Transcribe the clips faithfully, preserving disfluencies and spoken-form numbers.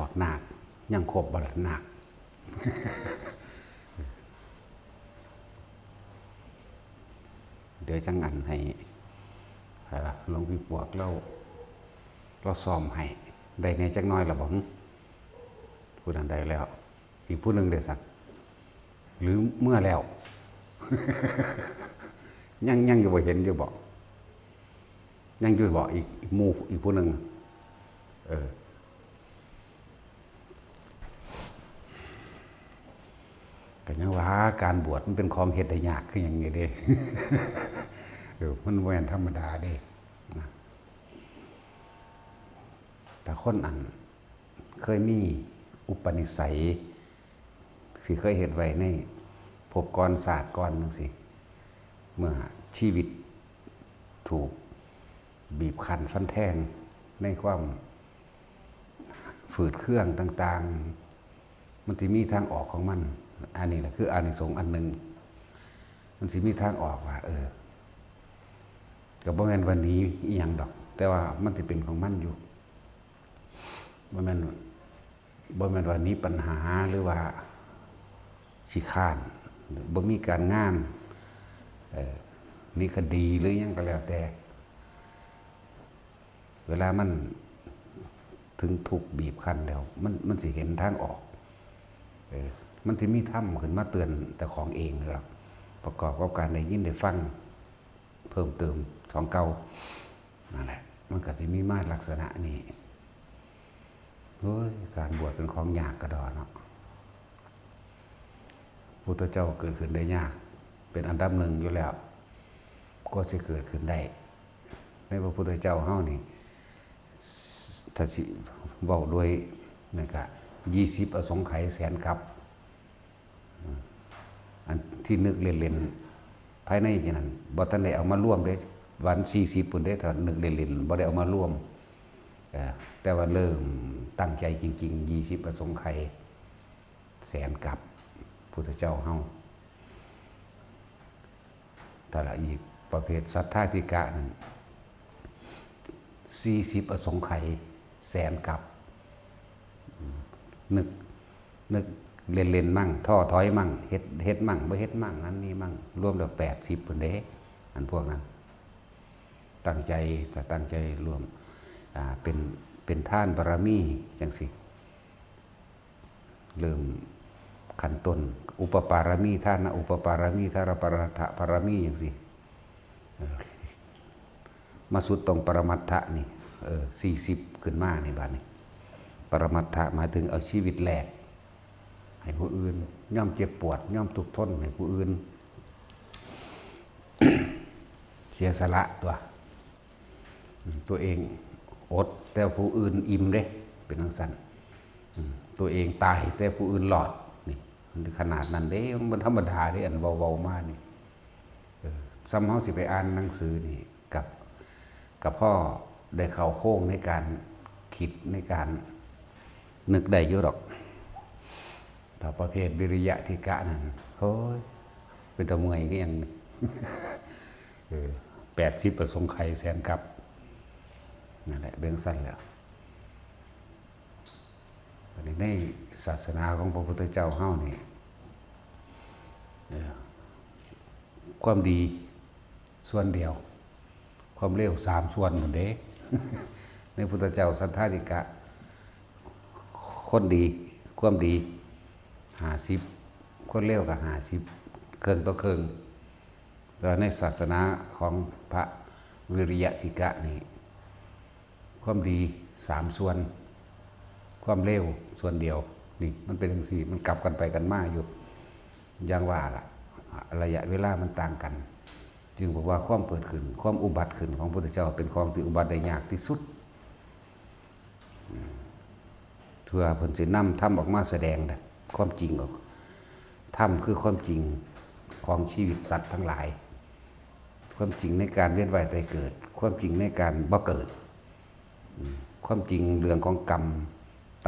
อกนาค ยังครบบ่ล่ะนาค เดี๋ยวจั่งอันให้ อ่า หลวงพี่ปวกลาว ลาวซ้อมให้ ได้แหน่จักหน่อยล่ะบ่ หึ ผู้นั้นได้แล้ว อีกผู้หนึ่งเด้สัน หรือเมือแล้ว ยัง ยังอยู่บ่ เห็นอยู่บ่ ยังอยู่บ่ อีก อีกหมู่ อีกผู้หนึ่ง เออ ก็ยังว่าการบวชมันเป็นของเฮ็ดได้ยากคือหยังนี่เด้ เออ มันบ่แม่นธรรมดาเด้ นะ แต่คนอันเคยมีอุปนิสัย ที่เคยเฮ็ดไว้ในภพก่อนชาติก่อนจั่งซี้ เมื่อชีวิตถูกบีบคั้นฟันแทงในความฝืดเคืองต่างๆ มันสิมีทางออกของมัน อันนี้แหละคืออานิสงส์อันหนึ่ง มันสิมีทางออกว่า เออ ก็บ่แม่นว่าหนีอิหยังดอก แต่ว่ามันสิเป็นของมันอยู่ บ่แม่น บ่แม่นว่าหนีปัญหาหรือว่าขี้คร้าน บ่มีการงาน เอ่อ หนีคดีหรือหยังก็แล้วแต่ เวลามันถึงทุกข์บีบคั้นแล้ว มัน มันสิเห็นทางออก เออ มันสิมีธรรมขึ้นมาเตือนเจ้าของเองดอก ประกอบกับการได้ยินได้ฟัง เพิ่มเติมของเก่า นั่นแหละ มันก็สิมีมาลักษณะนี้ โอ้ย การบวชเป็นของยากกะด้อเนาะ พุทธเจ้าเกิดขึ้นได้ยาก เป็นอันดับหนึ่งอยู่แล้ว กว่าสิเกิดขึ้นได้ ในพระพุทธเจ้าเฮานี่ ถ้าสิเว้าโดยนั่นกะ ยี่สิบอสงไขยแสนกัป อันที่นึกเล่นๆ ภายในจั่งนั้น บ่ทันได้เอามารวมเด้ วันสี่สิบพุ้นเด้ ถ้านึกเล่นๆ บ่ได้เอามารวม เอ่อ แต่ว่าเริ่มตั้งใจจริงๆ ยี่สิบอสงไขยแสนกัป พุทธเจ้าเฮา ถ้าละอีกประเภทสัทธาธิกะนั่น สี่สิบอสงไขยแสนกัป นึก นึกเล่นๆ มั่ง ท้อถอยมั่ง เฮ็ด เฮ็ดมั่ง บ่เฮ็ดมั่ง อันนี้มั่ง รวมแล้วแปดสิบพุ้นเด้ อันพวกนั้น ตั้งใจ ถ้าตั้งใจรวม อ่า เป็น เป็นทานบารมีจั่งซี้ เริ่มขั้นต้น อุปปารมี ทานะอุปปารมี ทานปรมัตถปารมีจั่งซี้ เออ มาสุดตรงปรมัตถะนี่ เออ สี่สิบขึ้นมานี่บาดนี้ ปรมัตถะหมายถึงเอาชีวิตแลกให้ผู้อื่น ยอมเจ็บปวด ยอมทุกข์ทนให้ผู้อื่น เสียสละตัว อืม ตัวเองอดแต่ผู้อื่นอิ่มเด้ เป็นจั่งซั้น อืม ตัวเองตายแต่ผู้อื่นรอด นี่ มันขนาดนั้นเด้ มันบ่ธรรมดาเด้ อันเว้าๆ มานี่ เออ ส่ำเฮาสิไปอ่านหนังสือนี่ กับ กับพ่อได้เข้าโค้งในการคิด ในการนึกได้อยู่ดอก ถ้าประเภทวิริยะธิกะนั่น โอ้ย เป็นตาเมื่อยคือหยัง เออ แปดสิบอสงไขยแสนกัป นั่นแหละ เป็นจั่งซั้นแหละ อันนี้ในศาสนาของพระพุทธเจ้าเฮานี่ เออ ความดีส่วนเดียว ความเลวสามส่วนพุ้นเด้ ในพุทธเจ้าสัทธาธิกะ คนดี ความดี ห้าสิบ คนเลวก็ห้าสิบ เคิ่งต่อเคิ่ง แต่ว่าในศาสนาของพระวิริยะธิกะนี่ ความดีสามส่วน ความเลวส่วนเดียว นี่มันเป็นจั่งซี้ มันกลับกันไปกันมาอยู่ อย่างว่าล่ะ ระยะเวลามันต่างกัน จึงบอกว่าความเกิดขึ้น ความอุบัติขึ้นของพุทธเจ้าเป็นของที่อุบัติได้ยากที่สุด อืม เพื่อเพิ่นสินำธรรมออกมาแสดงนะ ความจริงออก ธรรมคือความจริงของชีวิตสัตว์ทั้งหลาย ความจริงในการเวียนว่ายตายเกิด ความจริงในการบ่เกิด อืม ความจริงเรื่องของกรรม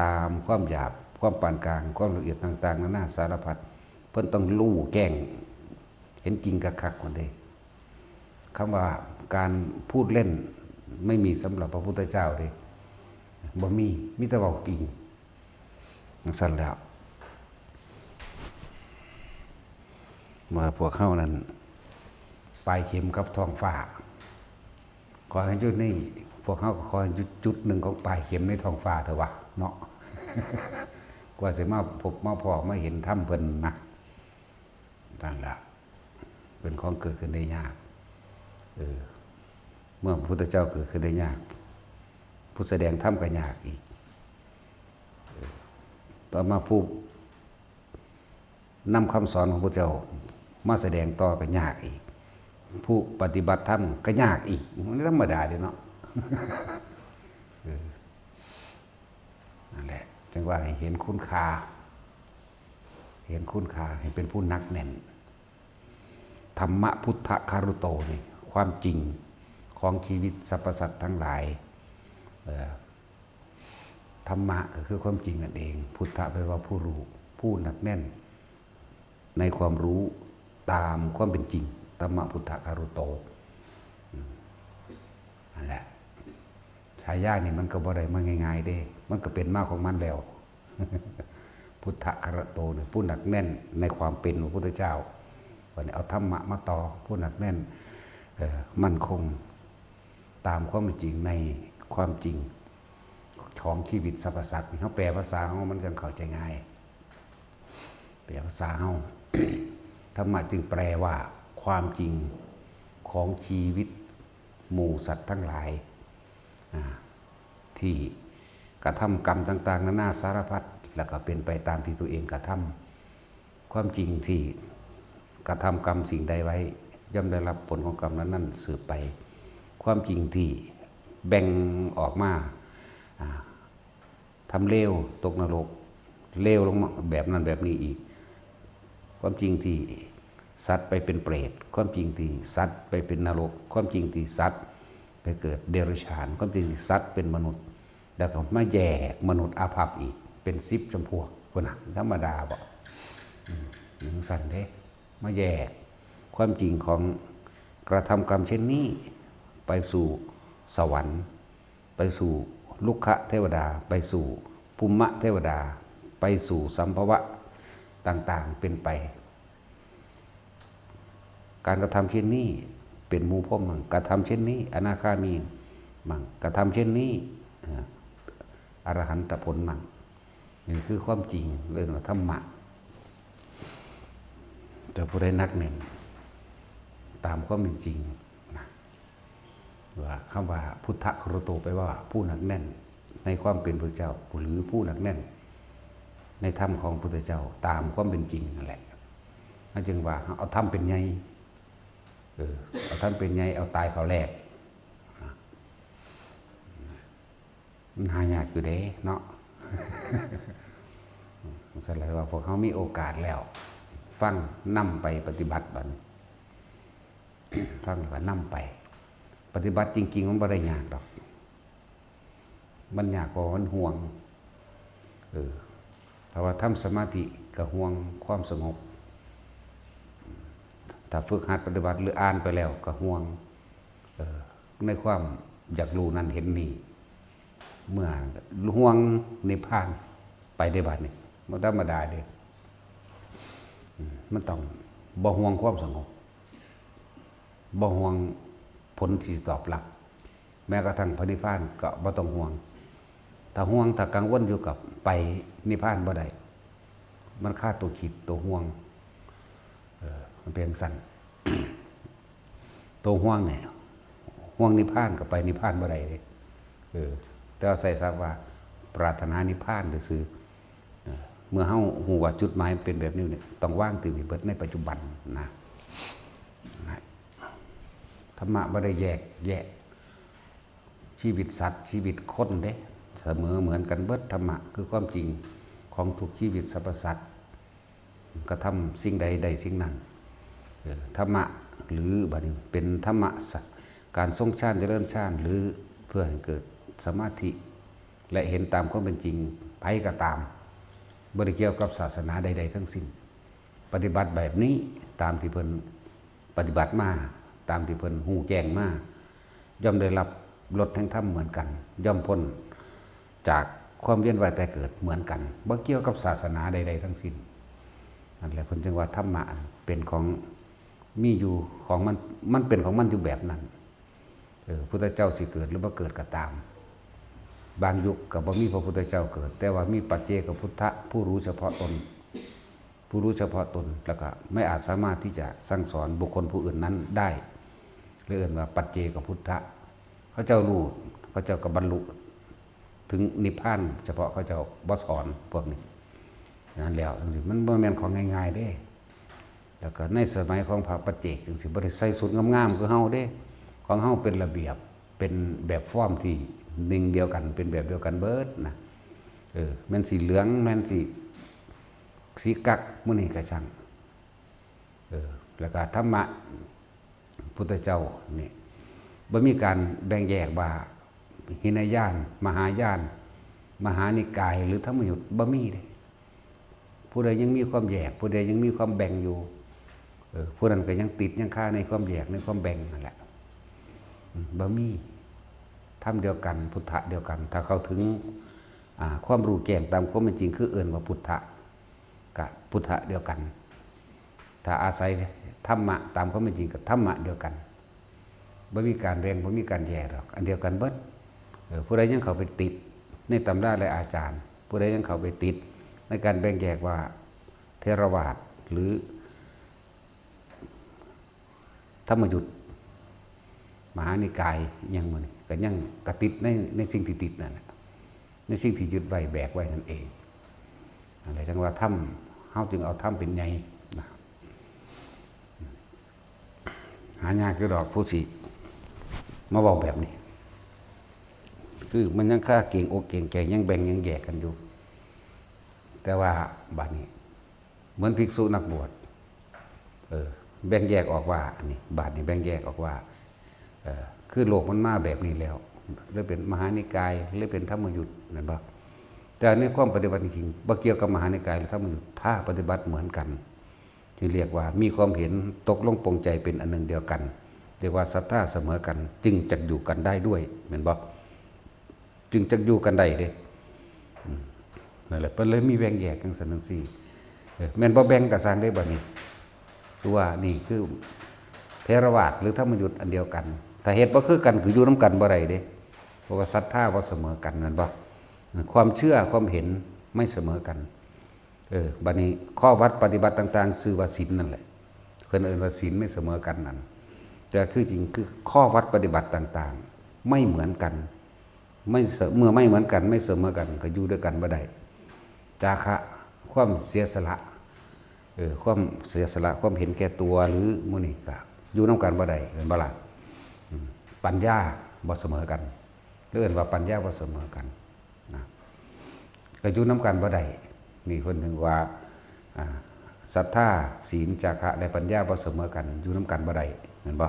ตามความหยาบ ความปานกลาง ความละเอียดต่างๆ นานาสารพัด เพิ่นต้องรู้แจ้ง เห็นจริงคักๆ พุ้นเด้ คำว่าการพูดเล่นไม่มีสำหรับพระพุทธเจ้าเด้ บ่มี มีแต่เว้าจริง จั่งซั้นแล้ว ว่าพวกเฮานั้น ปลายเข็มกับท้องฟ้า ขอให้อยู่ใน พวกเฮาก็ขอให้อยู่จุดหนึ่งของปลายเข็มในท้องฟ้าเถอะวะ เนาะ กว่าสิมาพบมาพ้อมาเห็นธรรมเพิ่นนะ นั่นล่ะ เป็นของเกิดขึ้นได้ยาก เออ เมื่อพระพุทธเจ้าเกิดขึ้นได้ยาก ผู้แสดงธรรมก็ยากอีก เออ ต่อมาผู้นำคำสอนของพระเจ้ามาแสดงต่อก็ยากอีก ผู้ปฏิบัติธรรมก็ยากอีก มันธรรมดาเด้เนาะ เออ นั่นแหละ จั่งว่าให้เห็นคุณค่า เห็นคุณค่า ให้เป็นผู้หนักแน่น ธรรมะพุทธคารุโตนี่ ความจริงของชีวิตสรรพสัตว์ทั้งหลาย เอ่อ ธรรมะก็คือความจริงนั่นเอง พุทธะแปลว่าผู้รู้ ผู้หนักแน่น ในความรู้ตามความเป็นจริง ธรรมะพุทธคารุโต อืม นั่นแหละ ฉายานี่มันก็บ่ได้มาง่ายๆเด้ มันก็เป็นมาของมันแล้ว พุทธคารุโตเนี่ย ผู้หนักแน่นในความเป็นพระพุทธเจ้า วันนี้เอาธรรมะมาต่อ ผู้หนักแน่น เอ่อ มั่นคง ตามความเป็นจริงในความจริงของชีวิตสรรพสัตว์ เฮาแปลภาษาเฮามันจั่งเข้าใจง่าย แปลภาษาเฮา ธรรมะจึงแปลว่าความจริงของชีวิตหมู่สัตว์ทั้งหลาย อ่า ที่กระทำกรรมต่างๆนานาสารพัด แล้วก็เป็นไปตามที่ตัวเองกระทำ ความจริงที่กระทำกรรมสิ่งใดไว้ ย่อมได้รับผลของกรรมนั้นๆสืบไป ความจริงที่แบ่งออกมา อ่า ทำเลวตกนรก เลวลงมาแบบนั้นแบบนี้อีก ความจริงที่สัตว์ไปเป็นเปรต ความจริงที่สัตว์ไปเป็นนรก ความจริงที่สัตว์ไปเกิดเดรัจฉาน ความจริงที่สัตว์เป็นมนุษย์ แล้วก็มาแยกมนุษย์อาภัพอีก เป็นสิบจำพวก พุ้นน่ะ ธรรมดาบ่ อืม จั่งซั้นเด้ มาแยกความจริงของกระทำกรรมเช่นนี้ ไปสู่สวรรค์ ไปสู่รุกขเทวดา ไปสู่ภูมิเทวดา ไปสู่สัมภวะต่างๆเป็นไป การกระทำเช่นนี้เป็นหมู่พรหมมั่ง กระทำเช่นนี้อนาคามีมั่ง กระทำเช่นนี้ อ่า อรหันตผลมั่ง นี่คือความจริงเรื่องธรรมะ แต่ผู้ใดหนักแน่น ตามความเป็นจริงนะ ว่าคำว่าพุทธคารุโตแปลว่าผู้หนักแน่นในความเป็นพระเจ้า หรือผู้หนักแน่นในธรรมของพุทธเจ้า ตามความเป็นจริงนั่นแหละ นั่นจึงว่าเอาธรรมเป็นใหญ่ เออ เอาธรรมเป็นใหญ่ เอาตายเข้าแลก มันหายากอยู่เด้เนาะ ฉะนั้นว่าพวกเฮามีโอกาสแล้ว ฟังนำไปปฏิบัติบัดนี้ ฟังแล้วก็นำไป ปฏิบัติจริงๆมันบ่ได้ยากดอก มันยากเพราะมันห่วง เออ ถ้าว่าทำสมาธิก็ห่วงความสงบ ถ้าฝึกหัดปฏิบัติหรืออ่านไปแล้วก็ห่วง เออ ในความอยากรู้นั่นเห็นนี่ เมื่อห่วงนิพพานไปได้บัดนี้ บ่ธรรมดาเด้ อืม มันต้องบ่ห่วงความสงบ บ่ห่วงผลที่ตอบรับ แม้กระทั่งพระนิพพานก็บ่ต้องห่วง ถ้าห่วง ถ้ากังวลอยู่กับไปนิพพานบ่ได้ มันคาตัวคิดตัวห่วง เออ มันเป็นจั่งซั้น ตัวห่วงเนี่ย ห่วงนิพพานก็ไปนิพพานบ่ได้เด้ เออ แต่ว่าใส่ศัพท์ว่าปรารถนานิพพานซื่อๆ เออ เมื่อเฮาฮู้ว่าจุดหมายมันเป็นแบบนี้เนี่ย ต้องวางถิ่มให้เบิดในปัจจุบันนะ นะ ธรรมะบ่ได้แยกแยะชีวิตสัตว์ชีวิตคนเด้ เสมอเหมือนกันเบิด ธรรมะคือความจริงของทุกชีวิตสรรพสัตว์ กระทำสิ่งใดได้สิ่งนั้น เออ ธรรมะ หรือบัดนี้เป็นธรรมะสะ การทรงฌานเจริญฌาน หรือเพื่อให้เกิดสมาธิ และเห็นตามความเป็นจริง ไผก็ตาม บ่ได้เกี่ยวกับศาสนาใดๆทั้งสิ้น ปฏิบัติแบบนี้ตามที่เพิ่นปฏิบัติมา ตามที่เพิ่นฮู้แจ้งมา ย่อมได้รับรสแห่งธรรมเหมือนกัน ย่อมพ้นจาก ความเวียนว่ายตายเกิดเหมือนกัน บ่เกี่ยวกับศาสนาใดๆทั้งสิ้น นั่นแหละเพิ่นจึงว่าธรรมะเป็นของมีอยู่ของมัน มันเป็นของมันอยู่แบบนั้น เออ พุทธเจ้าสิเกิดหรือบ่เกิดก็ตาม บางยุคก็บ่มีพระพุทธเจ้าเกิด แต่ว่ามีปัจเจกพุทธะ ผู้รู้เฉพาะตน ผู้รู้เฉพาะตน แล้วก็ไม่อาจสามารถที่จะสั่งสอนบุคคลผู้อื่นนั้นได้ เลยเอิ้นว่าปัจเจกพุทธะ เขาเจ้ารู้ เขาเจ้าก็บรรลุถึงนิพพาน เฉพาะเขาเจ้าบ่สอนพวกนี้ นั้นแล้วจังซี้ มันบ่แม่นของง่ายๆเด้ แล้วก็ในสมัยของพระปัจเจกจังซี้ บ่ได้ใส่ชุดงามๆคือเฮาเด้ ของเฮาเป็นระเบียบ เป็นแบบฟอร์มที่หนึ่งเดียวกัน เป็นแบบเดียวกันเบิดนะ เออ แม่นสีเหลือง แม่นสี สีกั๊ก หมู่นี้ก็ช่าง เออ แล้วก็ธรรมะพุทธเจ้านี่ บ่มีการแบ่งแยกว่า หินยาน มหายาน มหานิกาย หรือธรรมยุต บ่มีเด้ ผู้ใดยังมีความแยก ผู้ใดยังมีความแบ่งอยู่ เออ ผู้นั้นก็ยังติดยังคาในความแยก ในความแบ่งนั่นแหละ อืม บ่มี ธรรมเดียวกัน พุทธะเดียวกัน ถ้าเข้าถึง อ่า ความรู้แจ้งตามความเป็นจริง คือเอิ้นว่าพุทธะ กะพุทธะเดียวกัน ถ้าอาศัยธรรมะตามความเป็นจริง กะธรรมะเดียวกัน บ่มีการแบ่ง บ่มีการแยกดอก อันเดียวกันเบิด เออ ผู้ใดยังเข้าไปติดในตำราและอาจารย์ ผู้ใดยังเข้าไปติดในการแบ่งแยกว่าเถรวาท หรือธรรมยุต มหานิกาย อิหยังหมู่นี้ ก็ยังกะติดใน ในสิ่งที่ติดนั่นแหละ ในสิ่งที่ยึดไว้แบกไว้นั่นเอง นั่นแหละจังว่าธรรม เฮาจึงเอาธรรมเป็นใหญ่นะ หายากอยู่ดอกผู้สิมาเว้าแบบนี้ คือมันยังคาเกรงอกเกรงใจ ยังแบ่งยังแยกกันอยู่ แต่ว่าบัดนี้ เหมือนภิกษุนักบวช เออ แบ่งแยกออกว่า อันนี้ บาดนี้แบ่งแยกออกว่า เออ คือโลกมันมาแบบนี้แล้ว เลยเป็นมหานิกาย เลยเป็นธรรมยุต แม่นบ่ แต่ในความปฏิบัติจริงๆ บ่เกี่ยวกับมหานิกายหรือธรรมยุต ถ้าปฏิบัติเหมือนกัน จึงเรียกว่ามีความเห็นตกลงปลงใจเป็นอันหนึ่งเดียวกัน เรียกว่าศรัทธาเสมอกัน จึงจักอยู่กันได้ด้วย แม่นบ่ จึงจักอยู่กันได้เด้ อืม นั่นแหละ เพิ่นเลยมีแบ่งแยกจังซั่นจังซี่ เออ แม่นบ่แบ่งก็ซ่างเด้บัดนี้ คือว่านี่คือเถรวาทหรือธรรมยุตอันเดียวกัน ถ้าเฮ็ดบ่คือกัน คืออยู่นำกันบ่ได้เด้ เพราะว่าศรัทธาบ่เสมอกัน แม่นบ่ ความเชื่อความเห็นไม่เสมอกัน เออ บัดนี้ข้อวัดปฏิบัติต่างๆ ชื่อว่าศีลนั่นแหละ เพิ่นเอิ้นว่าศีลไม่เสมอกันนั่น แต่คือจริงคือข้อวัดปฏิบัติต่างๆ ไม่เหมือนกัน ไม่เส- เมื่อไม่เหมือนกัน ไม่เสมอกัน ก็อยู่ด้วยกันบ่ได้ จาคะ ความเสียสละ เออ ความเสียสละ ความเห็นแก่ตัว หรือหมู่นี้ก็อยู่นำกันบ่ได้ แม่นบ่ล่ะ อืม ปัญญาบ่เสมอกัน เรียกว่าปัญญาบ่เสมอกันนะ ก็อยู่นำกันบ่ได้ นี่เพิ่นถึงว่า อ่า ศรัทธา ศีล จาคะ และปัญญาบ่เสมอกัน อยู่นำกันบ่ได้ แม่นบ่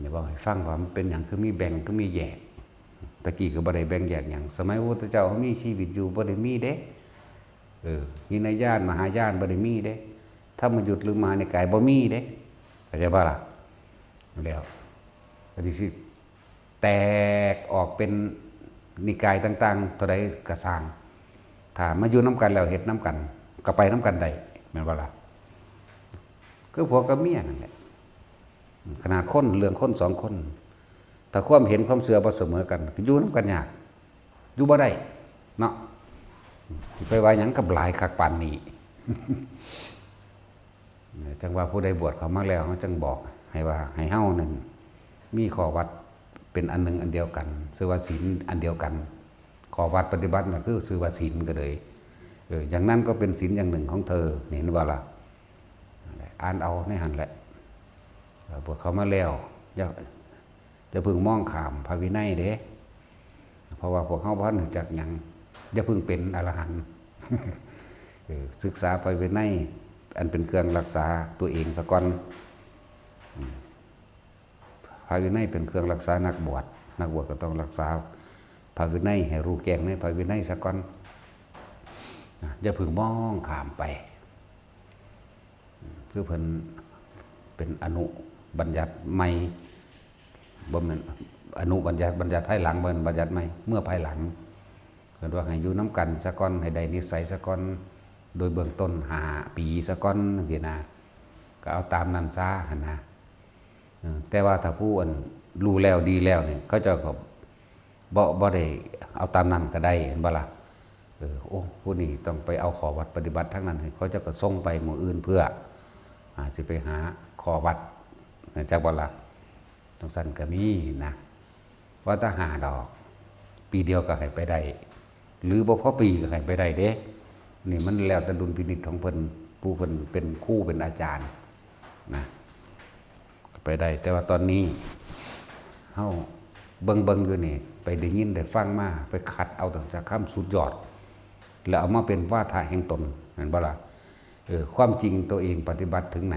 นี่เว้าให้ฟังว่ามันเป็นหยังคือมีแบ่ง คือมีแยก ตะกี้ก็บ่ได้แบ่งแยกหยัง สมัยพระพุทธเจ้ามีชีวิตอยู่บ่ได้มีเด้ เออ หินยาน มหายาน บ่ได้มีเด้ ธรรมยุตหรือมหานิกายบ่มีเด้ เข้าใจบ่ล่ะ แล้ว ก็สิ แตกออกเป็นนิกายต่างๆ เท่าใดก็ซ่าง ถ้ามาอยู่นำกันแล้วเฮ็ดนำกัน ก็ไปนำกันได้ แม่นบ่ล่ะ คือผัวกับเมียนั่นแหละ ขนาดคน เรื่องคนสองคน ถ้าความเห็นความเชื่อบ่เสมอกัน ก็อยู่นำกันยาก อยู่บ่ได้ เนาะ ไปว่าหยังกับหลายคักปานนี้ จังว่าผู้ใดบวชเข้ามาแล้ว เฮาจังบอก ให้ว่า ให้เฮานั่นมีข้อวัดเป็นอันหนึ่งอันเดียวกัน ชื่อว่าศีลอันเดียวกัน ข้อวัดปฏิบัติน่ะคือชื่อว่าศีลก็เลย เออ อย่างนั้นก็เป็นศีลอย่างหนึ่งของเธอ เห็นบ่ล่ะ นั่นแหละ อ่านเอาในหั่นแหละ เอ่อ บวชเข้ามาแล้ว อย่า อย่าเพิ่งมองข้ามพระวินัยเด้ เพราะว่าพวกเฮาบ่ทันรู้จักหยัง อย่าเพิ่งเป็นอรหันต์ เออ ศึกษาพระวินัย อันเป็นเครื่องรักษาตัวเองซะก่อน อืม พระวินัยเป็นเครื่องรักษานักบวช นักบวชก็ต้องรักษาพระวินัย ให้รู้แจ้งในพระวินัยซะก่อน นะ อย่าเพิ่งมองข้ามไป คือเพิ่นเป็นอนุบัญญัติใหม่ บ่แม่น อนุบัญญัติ บัญญัติภายหลัง บ่แม่นบัญญัติใหม่ เมื่อภายหลัง เพิ่นว่าให้อยู่นำกันซะก่อน ให้ได้นิสัยซะก่อน โดยเบื้องต้นห้าปีซะก่อนจังซี้นะ ก็เอาตามนั้นซะหั่นนะ เออ แต่ว่าถ้าผู้อันรู้แล้วดีแล้วนี่ เขาเจ้าก็บ่ บ่ได้เอาตามนั้นก็ได้ เห็นบ่ล่ะ เออ โอ้ ผู้นี้ต้องไปเอาข้อวัดปฏิบัติทางนั้น เขาเจ้าก็ส่งไปหม่องอื่นเพื่อ อ่า สิไปหาข้อวัด จักบ่ล่ะ จังซั่นก็มีนะ ว่าแต่ห้าดอก ปีเดียวก็ให้ไปได้ หรือบ่พอปีก็ให้ไปได้เด้ นี่มันแล้วแต่ดุลพินิจของเพิ่น ผู้เพิ่นเป็นครูเป็นอาจารย์นะ ไปได้ แต่ว่าตอนนี้เฮาเบิ่งๆอยู่นี่ ไปได้ยินได้ฟังมา ไปคัดเอาตั้งแต่คำสุดยอด แล้วเอามาเป็นวาทะแห่งตน เห็นบ่ล่ะ เออ ความจริงตัวเองปฏิบัติถึงไหน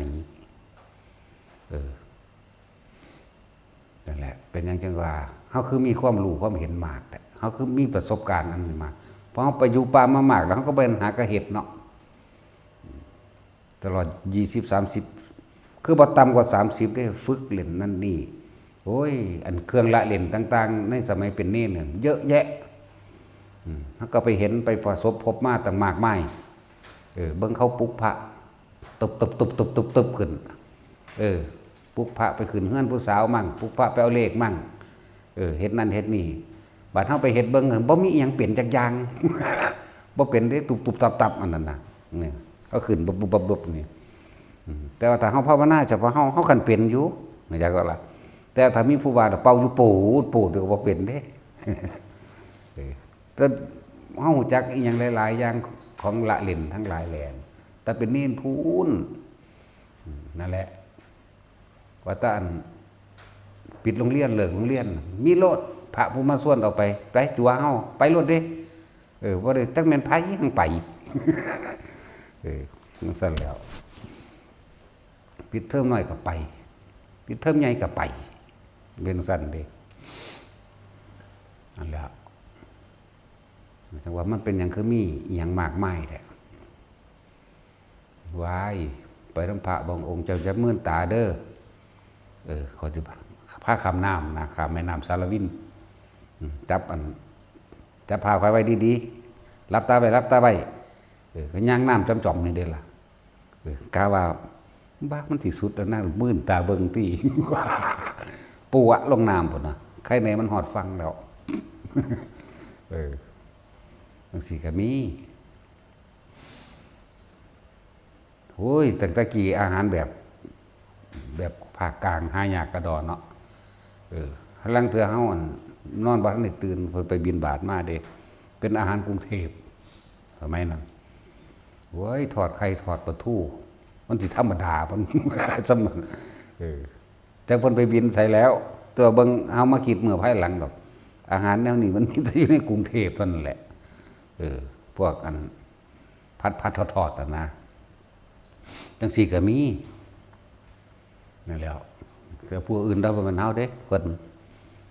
เออ นั่นแหละ เป็นหยังจังว่า เฮาคือมีความรู้ความเห็นมากแท้ เฮาคือมีประสบการณ์อันนี้มา พอเฮาไปอยู่ป่ามามากแล้ว เฮาก็บ่หากะเฮ็ดเนาะ ตลอดยี่สิบ สามสิบ คือบ่ต่ำกว่า สามสิบ เด้ ฝึกเล่นนั่นนี่ โอ้ย อันเครื่องละเล่นต่างๆ ในสมัยเป็นเณรเนี่ย เยอะแยะ อืม เฮาก็ไปเห็นไปประสบพบมาตั้งมากมาย เออ เบิ่งเขาปลุกพระ ตึบๆๆๆๆ ขึ้น เออ ปลุกพระไปขึ้นเฮือนผู้สาวมั่ง ปลุกพระไปเอาเลขมั่ง เออ เฮ็ดนั่นเฮ็ดนี่ บัดเฮาไปเฮ็ดเบิ่ง บ่มีอิหยังเป็นจักอย่าง บ่เป็นเด้ ตุบๆตับๆ อันนั้นน่ะ นี่ เขาขึ้นบึบๆๆๆ นี่ อืม แต่ว่าถ้าเฮาภาวนาเฉพาะเฮา เฮาคันเป็นอยู่ จักว่าล่ะ แต่ถ้ามีผู้ว่าเป่าอยู่ปูดปูด เดี๋ยวบ่เป็นเด้ เออ แต่เฮารู้จักอีหยังหลายๆอย่างของละเล่นทั้งหลายแหล่ แต่เป็นเณรพู้น อืม นั่นแหละ ว่าแต่อันปิดโรงเรียน เลิกโรงเรียน มีโลด พระผู้มาชวนออกไป ไปจั่วเฮา ไปโลดเด้ เออ บ่ได้จักแม่นไผ หั้งไป เออ จั่งซั้นแหล้ว ปิดเทอมน้อยก็ไป ปิดเทอมใหญ่ก็ไป เป็นจั่งซั้นเด้ นั่นแหละ จั่งว่ามันเป็นหยังคือมีอิหยังมากมายแท้ ว้าย ไปนำพระบางองค์ เจ้าอย่ามื่นตาเด้อ เออ เขาสิพาข้ามน้ำนะ ข้ามแม่น้ำสารวิน อืม จับอัน จับพระข้อยไว้ดีๆ หลับตาไว้ หลับตาไว้ เออ ก็ย่างน้ำจ่อมๆ นี่เด้ล่ะ เออ กะว่า บ้า มันสิสุดแล้วนะ มื่นตาเบิ่งติ ปวะลงน้ำพุ้นนะ ใครแน่มันฮอดฝั่งแล้ว เออ จั่งซี้ก็มี โอ้ย ตั้งแต่กี้อาหารแบบ แบบภาคกลางหายากกะด้อเนาะ เออ ลางเทื่อเฮา อั่น นอนบ่ทันได้ตื่น เพิ่นไปบิณฑบาตมาเด้ เป็นอาหารกรุงเทพฯ สมัยนั้น โอ้ย ทอดไข่ทอดปลาทู มันสิธรรมดา มัน ส่ำนั้น เออ จักเพิ่นไปบิณไสแล้ว แต่ว่าเบิ่ง เฮามาคิดเมื่อภายหลังดอก อาหารแนวนี้มันมีแต่อยู่ในกรุงเทพฯ เท่านั้นแหละ เออ พวกอัน ผัดๆ ทอดๆ น่ะนะ จั่งซี้ก็มี นั่นแหล้ว แต่ผู้อื่นเดาบ่แม่นเฮาเด้ เพิ่น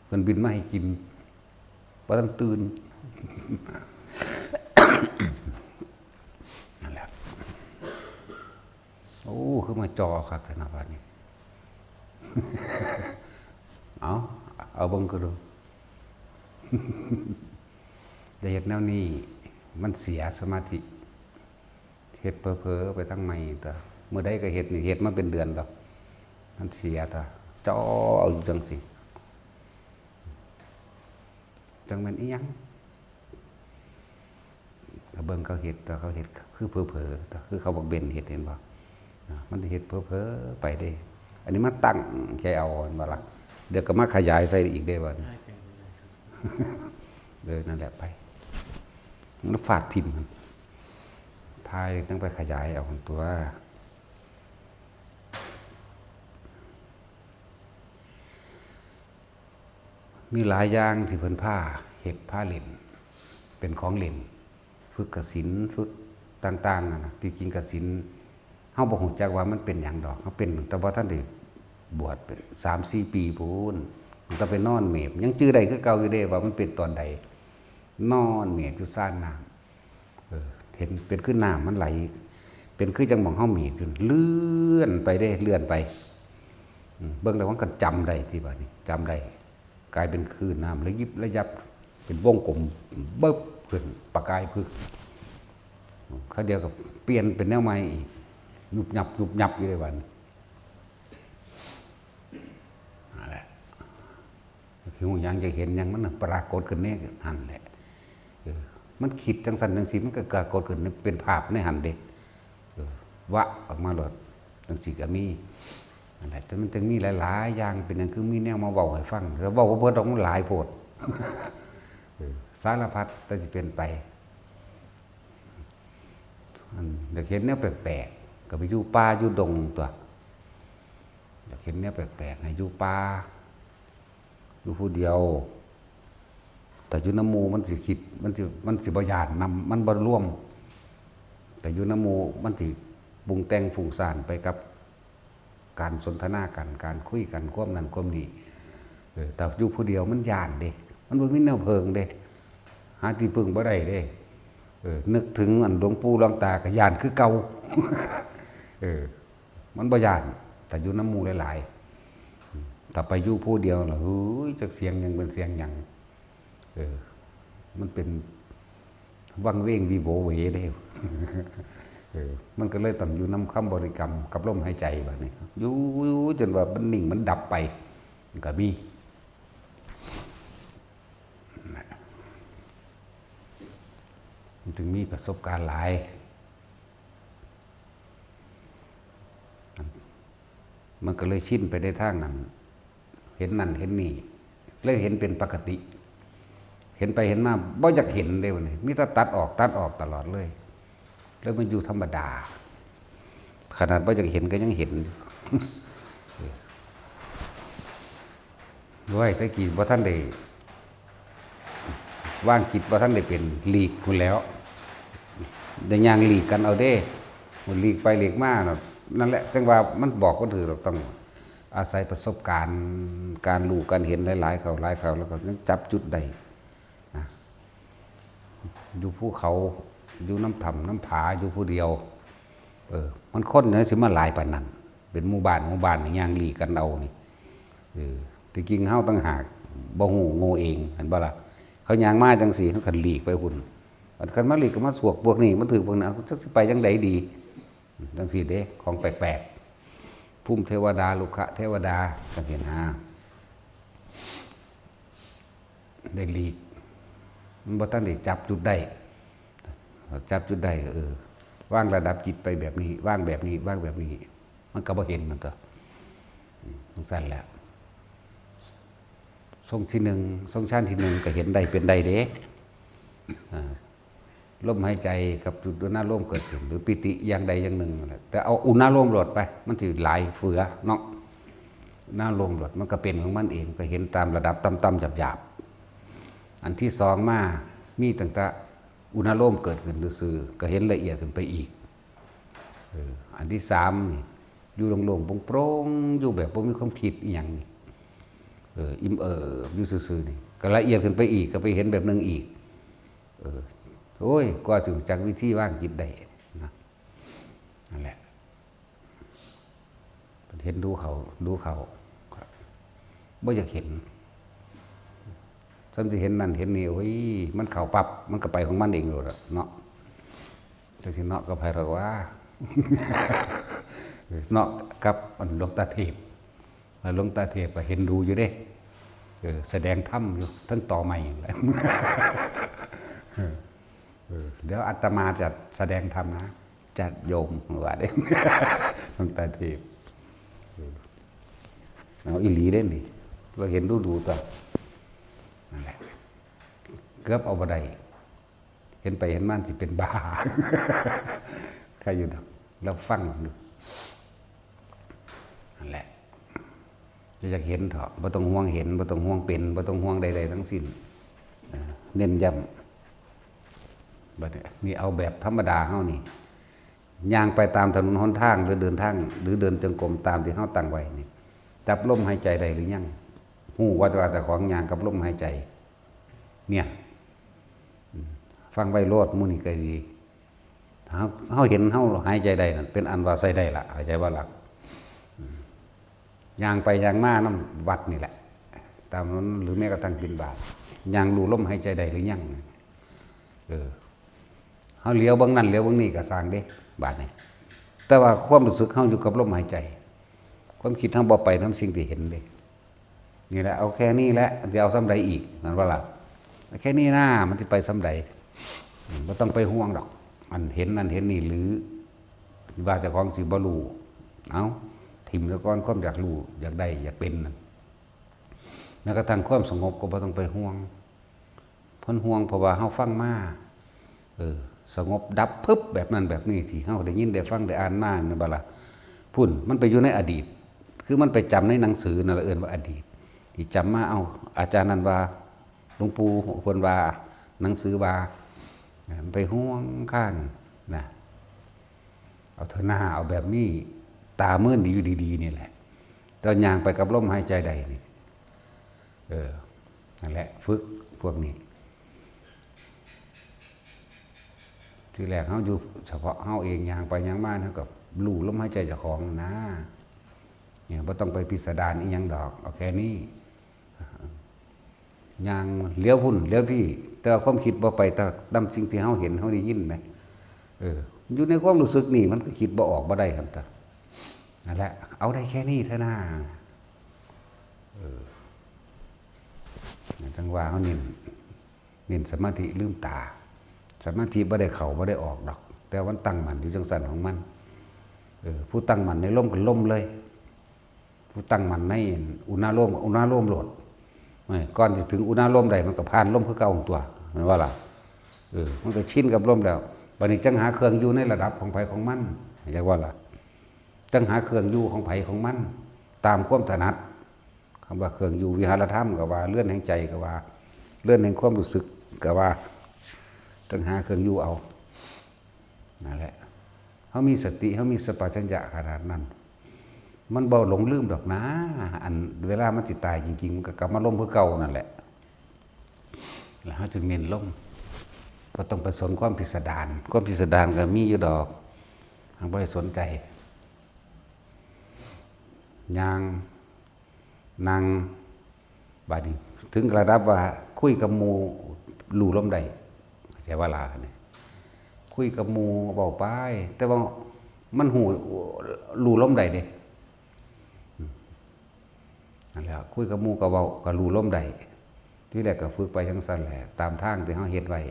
เพิ่นบิณมาให้กิน บ่ทันตื่น นั่นแหละ โอ้ คือมาจ่อคักแท้เนาะบาดนี้ เอา เอาเบิ่งก็ดู แต่เฮ็ดแนวนี้ มันเสียสมาธิ เฮ็ดเผลอๆ ไปทางใหม่ตั๊ว มื้อใดก็เฮ็ดนี่ เฮ็ดมาเป็นเดือนแล้ว มันเสียตั๊ว จ่อเอาอยู่จั่งซี้ จั่งแม่นอิหยัง ก็เบิ่งเขาเฮ็ดตั๊ว เขาเฮ็ดคือเผลอๆตั๊ว คือเขาบักเบนเฮ็ด เห็นบ่ อ่า มันสิเฮ็ดเผลอๆ ไปเด้ อันนี้มาตั้งใจเอา เห็นบ่ล่ะ เดี๋ยวก็มาขยายใส่อีกเด้บัดนี้ เออ นั่นแหละไป มันฟาดถิ่มมัน ถ่ายต้องไปขยายเอาตั๊ว มีหลายอย่างที่เพิ่นพาเฮ็ดพาเล่น เป็นของเล่น ฝึกกสิณ ฝึกต่างๆ นั่นน่ะ ที่จริงกสิณ เฮาบ่ฮู้จักว่ามันเป็นหยังดอก เฮาเป็นตั้งแต่บ่ทันได้บวช เป็นสามสี่ปีพู้น ตั้งแต่ไปนอนเมบ ยังจื่อได้คือเก่าอยู่เด้ ว่ามันเป็นตอนใด นอนเมบอยู่ซานน้ำ เออ เห็นเป็นคือน้ำมันไหล เป็นคือจั่งหม่องเฮาเมบอยู่ เลื่อนไปเด้ เลื่อนไป อืม เบิ่งแล้วมันก็จำได้ที่บัดนี้ จำได้ กลายเป็นคลื่นน้ำระยิบระยับ เป็นวงกลมเบิบขึ้นประกายพึก เขาเดียวกับเปลี่ยนเป็นแนวใหม่อีก ยุบยับยุบยับอยู่ในวันนั่นแหละ คือหยังจะเห็นหยังมันปรากฏขึ้นนี่หันแหละ เออ มันคิดจังสันจังสีมันก็ปรากฏขึ้นเป็นภาพในหันเด้ เออ วะออกมาโลดจังสีก็มีนั่นแหละ แต่มันจึงมีหลายๆอย่าง เป็นหยังคือมีแนวมาเว้าให้ฟัง แล้วเว้าบ่เบิดดอกมันหลายโพด เออ สารพัดแต่สิเป็นไป อันอยากเห็นแนวแปลกๆ ก็ไปอยู่ป่าอยู่ดงตัว อยากเห็นแนวแปลกๆ ให้อยู่ป่า อยู่ผู้เดียว แต่อยู่นำหมู่มันสิคิด มันสิ มันสิบ่ย้านนำ มันบ่รวม แต่อยู่นำหมู่มันสิปรุงแต่งฟุ้งซ่านไปกับการสนทนากัน การคุยกัน ความนั้นความนี้ เออ แต่อยู่ผู้เดียวมันย้านเด้ มันบ่มีแนวเพิ่งเด้ หาที่พึ่งบ่ได้เด้ เออ นึกถึงอันหลวงปู่หลวงตาก็ย้านคือเก่า เออ มันบ่ย้าน แต่อยู่นำหมู่หลายๆ แต่ไปอยู่ผู้เดียวล่ะ เฮ้ย จักเสียงหยังเป็นเสียงหยัง เออ มันเป็นวังเวงวิโวเวเด้ เออ มันก็เลยต้องอยู่นำคำบริกรรมกับลมหายใจบัดนี้ อยู่ อยู่จนว่ามันนิ่งมันดับไป มันก็มี นะ มันจึงมีประสบการณ์หลาย มันก็เลยชินไปในทางนั้น เห็นนั่นเห็นนี่ เลยเห็นเป็นปกติ เห็นไปเห็นมาบ่อยากเห็นเลยวันนี้ มีแต่ตัดออกตัดออกตลอดเลย เลยมันอยู่ธรรมดา ขนาดบ่อยากเห็นก็ยังเห็นอยู่ โอ้ย แต่กี้บ่ทันได้ วางจิตบ่ทันได้เป็น หลีกพู้นแหล้ว ได้ย่างหลีกกันเอาเด้ หลีกไปหลีกมาน่ะ นั่นแหละ จั่งว่ามันบอกบ่ถืกดอก ต้องอาศัยประสบการณ์ การรู้การเห็นหลายๆ เข้า หลายเข้า แล้วก็ยังจับจุดได้นะ อยู่ภูเขา อยู่นำถ้ำนำผา อยู่ผู้เดียว เออ มันคนจั่งใด๋สิมาหลายปานนั้น เป็นหมู่บ้าน หมู่บ้านนี่ย่างหลีกกันเอานี่ เออ ที่จริงเฮาต่างหากบ่ฮู้โง่เอง หันบ่ล่ะ เขาย่างมาจั่งซี้ เฮาก็หลีกไปพุ้น คันมาหลีกก็มาสวกพวกนี้ มาถืกพวกนั้น เอ้า จักสิไปจั่งใด๋ดี จั่งซี้เด้ ของแปลกๆ ภูมิเทวดา รุกขเทวดา จั่งซี้นะ ได้หลีก มันบ่ทันได้จับจุดได้ จับจุดได้ เออ วางระดับจิตไปแบบนี้ วางแบบนี้ วางแบบนี้ มันก็บ่เห็น มันก็ อืม จั่งซั้นแหละ ทรงที่หนึ่ง ทรงฌานที่หนึ่งก็เห็นได้เป็นได้เด้ อ่า ลมหายใจกับจุดอุณาโลมเกิดขึ้น หรือปีติอย่างใดอย่างหนึ่งนั่นแหละ แต่เอาอุณาโลมโลดไป มันสิหลายเฟือเนาะ อุณาโลมโลด มันก็เป็นของมันเอง ก็เห็นตามระดับต่ำๆ หยาบๆ อันที่สองมา มีตั้งแต่อุณาโลมเกิดขึ้นซื่อๆ ก็เห็นละเอียดขึ้นไปอีก เออ อันที่สามนี่ อยู่โล่งๆ โปร่งๆ อยู่แบบบ่มีความคิดอิหยังนี่ เออ อิ่มเอิบอยู่ซื่อๆ นี่ ก็ละเอียดขึ้นไปอีก ก็ไปเห็นแบบหนึ่งอีก เออ โอ้ย กว่าสิรู้จักวิธีวางจิตได้นะ นั่นแหละ เห็นดูเขา ดูเขา บ่อยากเห็น ซ้ำสิเห็นนั่นเห็นนี่ โอ้ย มันเข้าปั๊บ มันก็ไปของมันเองโลดล่ะเนาะ จักสิเนาะกับไผดอกว่า เนาะกับอันหลวงตาเทพ หลวงตาเทพก็เห็นดูอยู่เด้ เออ แสดงธรรมอยู่ ทั้งต่อไมค์นั่นแหละ เออ เดี๋ยวอาตมาจะแสดงธรรมนะ ญาติโยม ว่าเด้ หลวงตาเทพ เออ เอาอีหลีเด้นี่ ว่าเห็นดูดูตัว นั่นแหละ เกือบเอาบ่ได้ เห็นไปเห็นมาสิเป็นบ้า ใครอยู่ดอก แล้วฟังอยู่ นั่นแหละ จะอยากเห็นเถาะ บ่ต้องห่วงเห็น บ่ต้องห่วงเป็น บ่ต้องห่วงใดๆ ทั้งสิ้น เออ เน้นย้ำ บัดนี้ นี่เอาแบบธรรมดาเฮานี่ ย่างไปตามถนนหนทาง หรือเดินทาง หรือเดินจงกรมตามที่เฮาตั้งไว้นี่ จับลมหายใจได้หรือยัง ฮู้ว่า ว่าเจ้าของย่างกับลมหายใจ เนี่ย อืม ฟังไว้โลด หมู่นี่ก็ดี เฮา เฮาเห็นเฮาหายใจได้นั่น เป็นอันว่าใช้ได้ละ เข้าใจบ่ล่ะ อืม ย่างไปย่างมานำวัดนี่แหละ ต ตามนั้น หรือแม้กระทั่งบิณฑบาต ย่างรู้ลมหายใจได้หรือยัง เออ เฮาเหลียวเบิ่งนั่นเหลียวเบิ่งนี่ก็ซ่างเด้ บาดนี้ แต่ว่าความรู้สึกเฮาอยู่กับลมหายใจ ความคิดเฮาบ่ไปนำสิ่งที่เห็นเด้ นี่แหละ เอาแค่นี้แหละ สิเอาส่ำใดอีก แม่นบ่ล่ะ แค่นี้นะ มันสิไปส่ำใด อืม บ่ต้องไปห่วงดอก อันเห็นนั่นเห็นนี่ หรือว่าเจ้าของสิบ่รู้ เอา ถิ่มซะก่อน ความอยากรู้ อยากได้ อยากเป็นนั่น แม้กระทั่งความสงบก็บ่ต้องไปห่วง เพิ่นห่วงเพราะว่าเฮาฟังมา เออ สงบดับพึบแบบนั้นแบบนี้ ที่เฮาได้ยินได้ฟังได้อ่านมานั่นบ่ล่ะ พุ้น มันไปอยู่ในอดีต คือมันไปจำในหนังสือนั่นล่ะ เอิ้นว่าอดีต ที่จำมา เอ้า อาจารย์นั่นว่า หลวงปู่เพิ่นว่า หนังสือว่า มันไปห่วงข้างนะ เอาเถอะหน้า เอาแบบนี้ ตามื่นดีอยู่ดีๆ นี่แหละ เจ้าย่างไปกับลมหายใจใดนี่ เออ นั่นแหละ ฝึกพวกนี้ ทีแรกเฮาอยู่เฉพาะเฮาเอง ย่างไปย่างมา เฮาก็รู้ลมหายใจเจ้าของนะ เนี่ย บ่ต้องไปพิสดารอีหยังดอก เอาแค่นี้ ย่างเหลียวพุ้นเหลียวพี้ แต่ว่าความคิดบ่ไปตามสิ่งที่เฮาเห็นเฮาได้ยินแหม เออ อยู่ในความรู้สึกนี่มันก็คิดบ่ออกบ่ได้หั่นตะ นั่นแหละ เอาได้แค่นี้เถอะนะ เออ จั่งว่าเฮาเน้น เน้นสมาธิลืมตา สมาธิบ่ได้เข้าบ่ได้ออกดอก แต่มันตั้งมั่นอยู่จั่งซั่นของมัน เออ ผู้ตั้งมั่นในลมก็ลมเลย ผู้ตั้งมั่นในอุณาโลมก็อุณาโลมโลด เอ้ย ก่อนสิถึงอุณาโลมได้มันก็ผ่านลมคือเก่าหั่นตั๊ว แม่นบ่ล่ะ เออ มันก็ชินกับลมแล้ว บัดนี้จั่งหาเครื่องอยู่ในระดับของไผของมัน เข้าใจบ่ล่ะ จั่งหาเครื่องอยู่ของไผของมัน ตามความถนัด คำว่าเครื่องอยู่ วิหารธรรมก็ว่า เรือนแห่งใจก็ว่า เรือนแห่งความรู้สึกก็ว่า จั่งหาเครื่องอยู่เอา นั่นแหละ เฮามีสติ เฮามีสัมปชัญญะขนาดนั้น มันบ่หลงลืมดอกนะ อันเวลามันสิตายจริงๆ มันก็กลับมาลมคือเก่านั่นแหละ แล้วเฮาจึงเน้นลม บ่ต้องไปสนความพิสดาร ความพิสดารก็มีอยู่ดอก หากบ่ได้สนใจ ย่าง นั่ง บาดนี้ ถึงระดับว่าคุยกับหมู่ รู้ลมได้ เข้าใจบ่ล่ะนี่ คุยกับหมู่เว้าไป แต่ว่ามันฮู้ รู้ลมได้เด้ อืม นั่นแหละ คุยกับหมู่ก็เว้า ก็รู้ลมได้ ทีแรกก็ฝึกไปจั่งซั่นแหละ ตามทางที่เฮาเฮ็ดไว้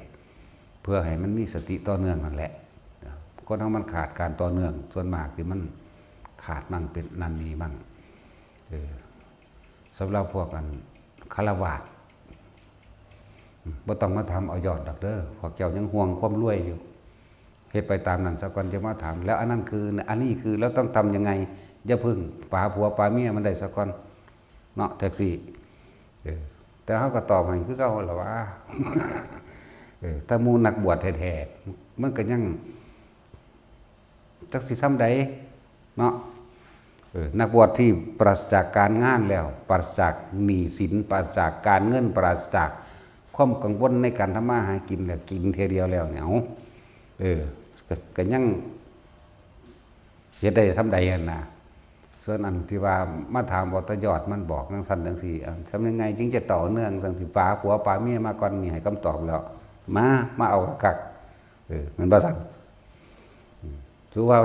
เพื่อให้มันมีสติต่อเนื่องนั่นแหละ คนเฮามันขาดการต่อเนื่อง ส่วนมากที่มันขาดมั่งเป็นนั่นนี่มั่ง เออ สำหรับพวกอันฆราวาส อืม บ่ต้องมาถามเอายอดดอกเด้อ พวกเจ้ายังห่วงความรวยอยู่ เฮ็ดไปตามนั้นซะก่อน จะมาถาม แล้วอันนั้นคือ อันนี้คือ แล้วต้องทำยังไง อย่าเพิ่งปาผัวปาเมียมันได้ซะก่อน เนาะ แท็กซี่ เออ แต่เฮาก็ตอบให้คือเก่าหั่นล่ะว่า เออ ถ้าหมู่นักบวชแท้ๆ มันก็ยัง จักสิส่ำใดเนาะ เออ นักบวชที่ปราศจากการงานแล้ว ปราศจากหนี้สิน ปราศจากการเงิน ปราศจากความกังวลในการทำมาหากินแล้ว กินเทื่อเดียวแล้วเนี่ย เอา เออ ก็ ก็ยังเฮ็ดได้ส่ำใดหั่นนะ ส่วนอันที่ว่ามาถามว่าตายอดมันบอกจั่งซั่นจั่งซี้ อ่ะ ทำยังไงจึงจะต่อเนื่องจั่งซี้ ปาผัวปาเมียมาก่อน นี่ให้คำตอบแล้ว มา มาเอาคักๆ เออ แม่นบ่ซั่น อืม ถือว่า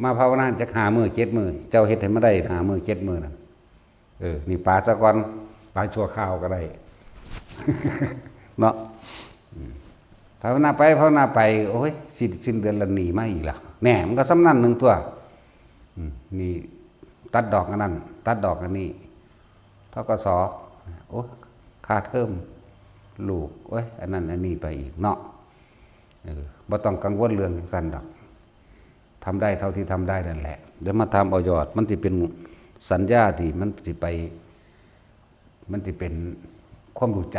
มาภาวนาจักห้ามื้อเจ็ดมื้อ เจ้าเฮ็ดให้มันได้ห้ามื้อเจ็ดมื้อนั่น เออ นี่ปาซะก่อน ปาชั่วคราวก็ได้ เนาะ อืม ภาวนาไป ภาวนาไป โอ้ย สิ้น สิ้นเดือนละหนี้มาอีกแล้ว แน่ มันก็ส่ำนั้นหนึ่งตั๊ว อืม นี่ตัดดอกอันนั้น ตัดดอกอันนี้ ธ.ก.ส. โอ้ย ค่าเทอมลูก โอ้ย อันนั้นอันนี้ไปอีกเนาะ เออ บ่ต้องกังวลเรื่องจั่งซั่นดอก ทำได้เท่าที่ทำได้นั่นแหละ แล้วมาทำเอายอด มันสิเป็นสัญญาที่มันสิไป มันสิเป็นความรู้จ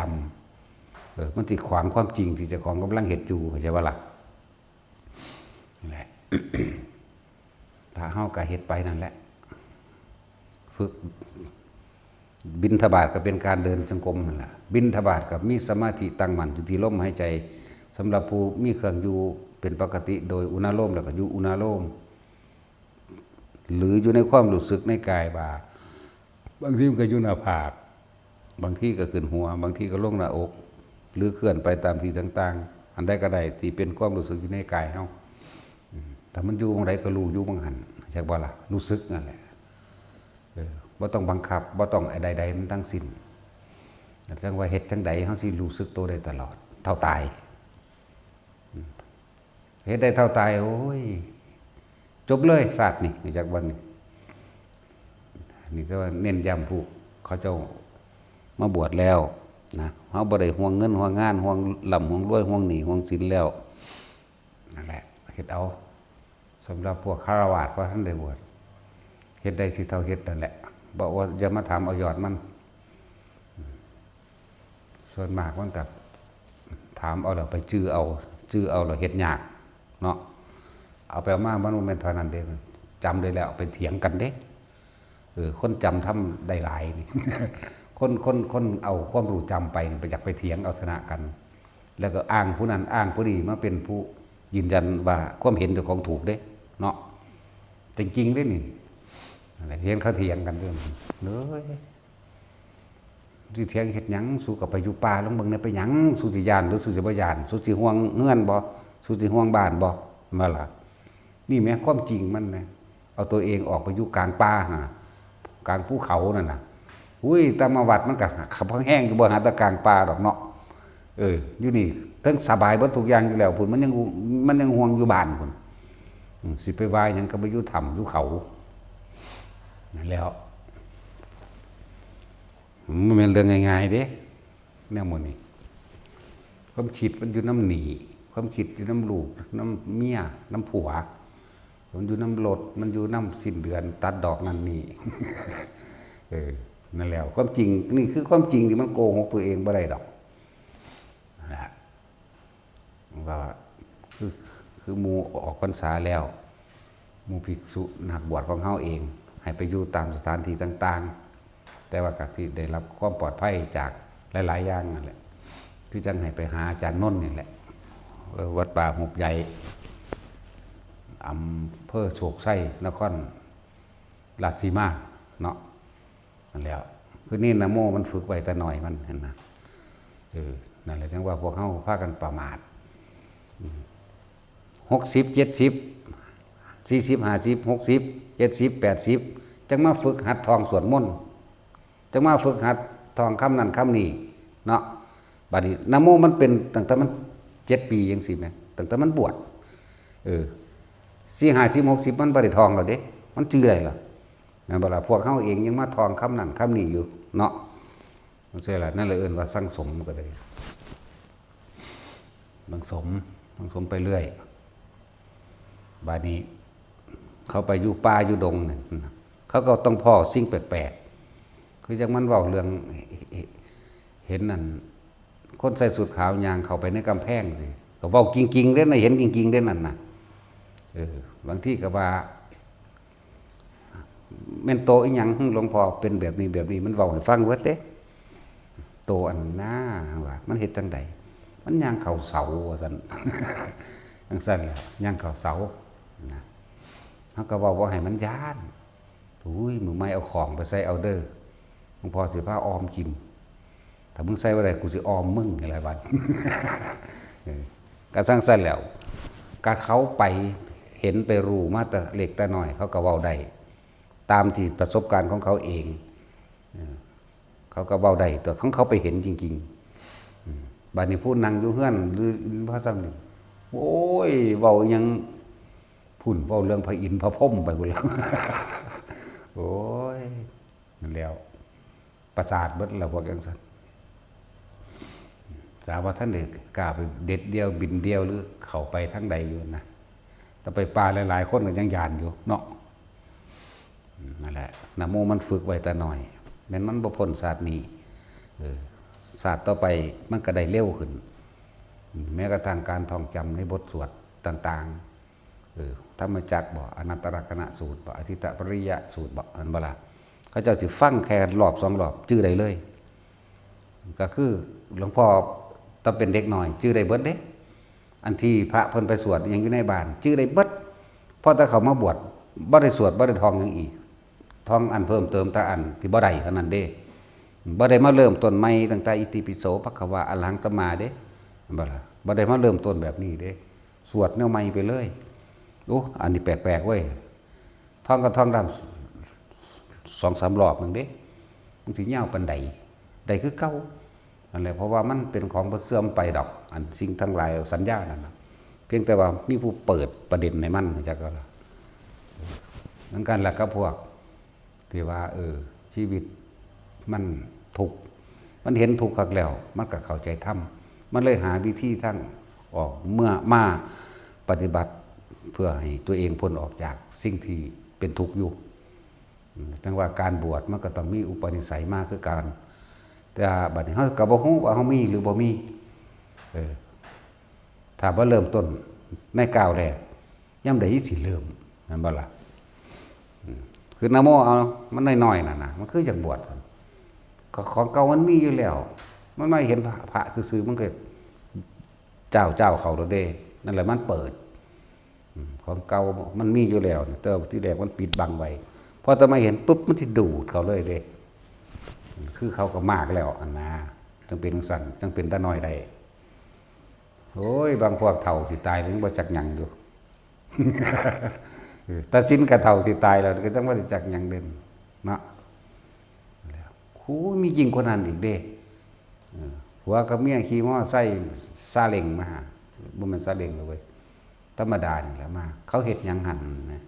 ำ เออ มันสิขวางความจริงที่เจ้าของกำลังเฮ็ดอยู่ เข้าใจบ่ล่ะ นั่นแหละ ถ้าเฮาก็เฮ็ดไปนั่นแหละ ฝึก บิณฑบาตก็เป็นการเดินจงกรมนั่นแหละ บิณฑบาตก็มีสมาธิตั้งมั่นอยู่ที่ลมหายใจ สำหรับผู้มีเครื่องอยู่เป็นปกติโดยอุณาโลม แล้วก็อยู่อุณาโลม หรืออยู่ในความรู้สึกในกายว่า บางทีมันก็อยู่หน้าผาก บางทีก็ขึ้นหัว บางทีก็ลงหน้าอก หรือเคลื่อนไปตามที่ต่างๆ อันใดก็ได้ที่เป็นความรู้สึกอยู่ในกายเฮา อืม ถ้ามันอยู่หม่องใดก็รู้อยู่หม่องหั้น จักบ่ล่ะ รู้สึกนั่นแหละ เออ บ่ต้องบังคับ บ่ต้องอะไรใดๆ มันทั้งสิ้น จั่งว่าเฮ็ดจั่งใดเฮาสิรู้สึกตัวได้ตลอด เท่าตาย อืม เฮ็ดได้เท่าตาย โอ้ย จบเลยชาตินี่ จักวันนี้ นี่แต่ว่าเน้นย้ำผู้เขาเจ้ามาบวชแล้วนะ เฮาบ่ได้ห่วงเงินห่วงงาน ห่วงร่ำห่วงรวย ห่วงหนี้ห่วงสินแล้ว นั่นแหละ เฮ็ดเอา สำหรับพวกฆราวาสบ่ทันได้บวช เฮ็ดได้ที่เท่าเฮ็ดนั่นแหละ บ่ว่าอย่ามาถามเอายอดมัน ส่วนมากมันก็ถามเอาแล้วไปจื้อเอา จื้อเอาแล้วเฮ็ดยากเนาะ เอาไปเอามามันบ่แม่นเท่านั้นเด้ จำได้แล้วไปเถียงกันเด้ เออ คนจำธรรมได้หลายนี่ คน คน คนเอาความรู้จำไปนี่ ไปอยากไปเถียงเอาชนะกัน แล้วก็อ้างผู้นั้นอ้างผู้นี้มาเป็นผู้ยืนยันว่าความเห็นเจ้าของถูกเด้ เนาะ จริงๆ เด้นี่ นั่นแหละ เห็นเขาเถียงกันเรื่องนี้ เอ้ย สิเถียงเฮ็ดหยัง สูก็ไปอยู่ป่าลองเบิ่งแหน่ ไปหยัง สูสิย้านหรือสูสิบ่ย้าน สูสิห่วงเฮือนบ่ สูสิห่วงบ้านบ่ แม่นบ่ล่ะ นี่แหมความจริงมันแหม เอาตัวเองออกไปอยู่กลางป่าหั่นน่ะ กลางภูเขานั่นน่ะ อุ้ย แต่มาวัดมันก็คับแฮงอยู่ บ่หาแต่กลางป่าดอกเนาะ เออ อยู่นี่เทิงสบายเบิดทุกอย่างอยู่แล้วพุ้น มันยัง มันยังห่วงอยู่บ้านพุ้น อืม สิไปว่าหยังก็ไปอยู่ถ้ำอยู่เขา นั่นแหล้ว มันบ่แม่นเรื่องง่ายๆ เด้ แนวหมู่นี้ ความคิดมันอยู่นำหนี้ ความคิดอยู่นำลูก นำเมีย นำผัว มันอยู่นำรถ มันอยู่นำสิ้นเดือน ตัดดอกนั่นนี่ เออ นั่นแหล้ว ความจริง นี่คือความจริงที่มันโกหกตัวเองบ่ได้ดอก นั่นแหละ ว่าคือ คือหมู่ออกพรรษาแล้ว หมู่ภิกษุนักบวชของเฮาเอง ให้ไปอยู่ตามสถานที่ต่างๆ แต่ว่าก็ที่ได้รับความปลอดภัยจากหลายๆ อย่างนั่นแหละ คือจั่งให้ไปหาอาจารย์นนท์นี่แหละ เออ วัดป่าหุบใหญ่ อำเภอโชคชัย นครราชสีมา เนาะ นั่นแหล้ว คือนี่นะโมมันฝึกไว้แต่น้อยมันหั่นนะ เออ นั่นแหละจั่งว่าพวกเฮาพากันประมาท อืม หกสิบ เจ็ดสิบ สี่สิบ ห้าสิบ หกสิบ เจ็ดสิบ แปดสิบ จั่งมาฝึกหัดท่องสวดมนต์ จั่งมาฝึกหัดท่องคำนั้นคำนี้เนาะ บัดนี้นะโมมันเป็นตั้งแต่มันเจ็ดปีจั่งซี้แหม ตั้งแต่มันบวช เออ สี่ ห้าสิบ หกสิบ มันบ่ได้ท่องแล้วเด้ มันจื่อได้ล่ะ แม่นบ่ล่ะ พวกเฮาเองยังมาท่องคำนั้นคำนี้อยู่เนาะ จั่งซี้ล่ะ นั่นแหละเอิ้นว่าสั่งสมก็ได้ สั่งสม สั่งสมไปเรื่อย บาดนี้ เขาไปอยู่ป่าอยู่ดงนั่น เขาก็ต้องพ้อสิ่งแปลกๆ คือจั่งมันเว้าเรื่อง เห็นนั่น คนใส่ชุดขาวย่างเข้าไปในกำแพงสิ ก็เว้าจริงๆ เด้นะ เห็นจริงๆ เด้นั่นน่ะ เออ บางทีก็ว่า แม่นโตอีหยัง หลวงพ่อเป็นแบบนี้แบบนี้ มันเว้าให้ฟังเบิดเด้ โตอันนั้นนะ ว่า มันเฮ็ดจั่งใด มันย่างเข้าเสา ว่าซั่น จั่งซั่นแหละ ย่างเข้าเสา นะ เฮาก็เว้าบ่ให้มันย้าน อุ้ย มื้อใหม่เอาของไปใส่เอาเด้อ หลวงพ่อสิพาออมกิน ถ้ามึงใส่บ่ได้ กูสิออมมึง นี่แหละบัด เออ ก็จั่งซั่นแหล้ว ก็เขาไปเห็นไปรู้มาแต่เล็กแต่น้อย เขาก็เว้าได้ ตามที่ประสบการณ์ของเขาเอง เออ เขาก็เว้าได้ แต่ของเขาไปเห็นจริงๆ อืม บัดนี้ผู้นั่งอยู่เฮือน หรือพระสงฆ์นี่ โอ้ย เว้าหยัง พุ้น เว้าเรื่องพระอินทร์พระพรหมไปพุ้นแล้ว โอ้ย นั่นแหล้ว ประสาทเบิดแล้วพวกจั่งซั่น สาว่าท่านได้กล้าไปเด็ดเดี่ยวบินเดี่ยว หรือเข้าไปทางใดอยู่นะ แต่ไปป่าหลายๆ คนก็ยังย้านอยู่เนาะ อืม นั่นแหละ นะโมมันฝึกไว้แต่น้อย แม่นมันบ่พ้นชาตินี้ เออ ชาติต่อไปมันก็ได้เร็วขึ้น อืม แม้กระทั่งการท่องจำในบทสวดต่างๆ เออ ธรรมจักรบ่ อนัตตลักษณสูตรบ่ อทิฏฐปริยสูตรบ่ อันบ่ล่ะ เขาเจ้าสิฟังแค่รอบสองรอบ จื่อได้เลย ก็คือหลวงพ่อตอนเป็นเด็กน้อย จื่อได้เบิดเด้ อันที่พระเพิ่นไปสวดอิหยังอยู่ในบ้าน จื่อได้เบิด พอแต่เข้ามาบวช บ่ได้สวด บ่ได้ท่องหยังอีก ท่องอันเพิ่มเติมแต่อันที่บ่ได้เท่านั้นเด้ บ่ได้มาเริ่มต้นใหม่ตั้งแต่อิติปิโสภะคะวาอะระหังสัมมาเด้ บ่ล่ะ บ่ได้มาเริ่มต้นแบบนี้เด้ สวดแนวใหม่ไปเลย โอ้ อันนี้แปลกๆเว้ย ท่องก็ท่องดำสองสามรอบหนึ่งเด้ มันสิยาวปานใด ได้คือเก่า นั่นแหละ เพราะว่ามันเป็นของบ่เสื่อมไปดอก อันสิ่งทั้งหลายสัญญานั่นน่ะ เพียงแต่ว่ามีผู้เปิดประเด็นให้มัน จักก็ละ เหมือนกันล่ะกับพวก ที่ว่า เออ ชีวิตมันทุกข์ มันเห็นทุกข์คักแล้ว มันก็เข้าใจธรรม มันเลยหาวิธีทางออก เมื่อมาปฏิบัติเพื่อให้ตัวเองพ้นออกจากสิ่งที่เป็นทุกข์อยู่ อืม จั่งว่าการบวชมันก็ต้องมีอุปนิสัยมาคือกัน แต่บัดนี้เฮาก็บ่ฮู้ว่าเฮามีหรือบ่มี เออ ถ้าบ่เริ่มต้นในก้าวแรก ยามใดสิเริ่ม แม่นบ่ล่ะ อืม คือนะโมเอา มันน้อยๆนั่นน่ะ มันคืออยากบวช ก็ของเก่ามันมีอยู่แล้ว มันมาเห็นพระ พระซื่อๆ มันก็ เจ้า เจ้าเขาโลดเด้ นั่นแหละมันเปิด อืม ของเก่ามันมีอยู่แล้วเนี่ย แต่ว่าที่แรกมันปิดบังไว้ พอแต่มาเห็นปุ๊บ มันสิดูดเขาเลยเด้ อืม คือเขาก็มากแล้วหั่นนะ จั่งเป็นจั่งซั้น จั่งเป็นตาน้อยได้ โอ้ย บางพวกเฒ่าสิตายแล้วยังบ่จักหยังอยู่ เออ ตัดสินก็เฒ่าสิตายแล้ว ก็จั่งบ่ได้จักหยังเด่นเนาะ แล้ว โอ้ย มียิ่งกว่านั้นอีกเด้ เออ ผัวกับเมียขี่มอไซค์ซาเล้งมาหา บ่แม่นซาเล้งดอกเว้ย ธรรมดานี่แหละมา เขาเฮ็ดหยังหั่นนะ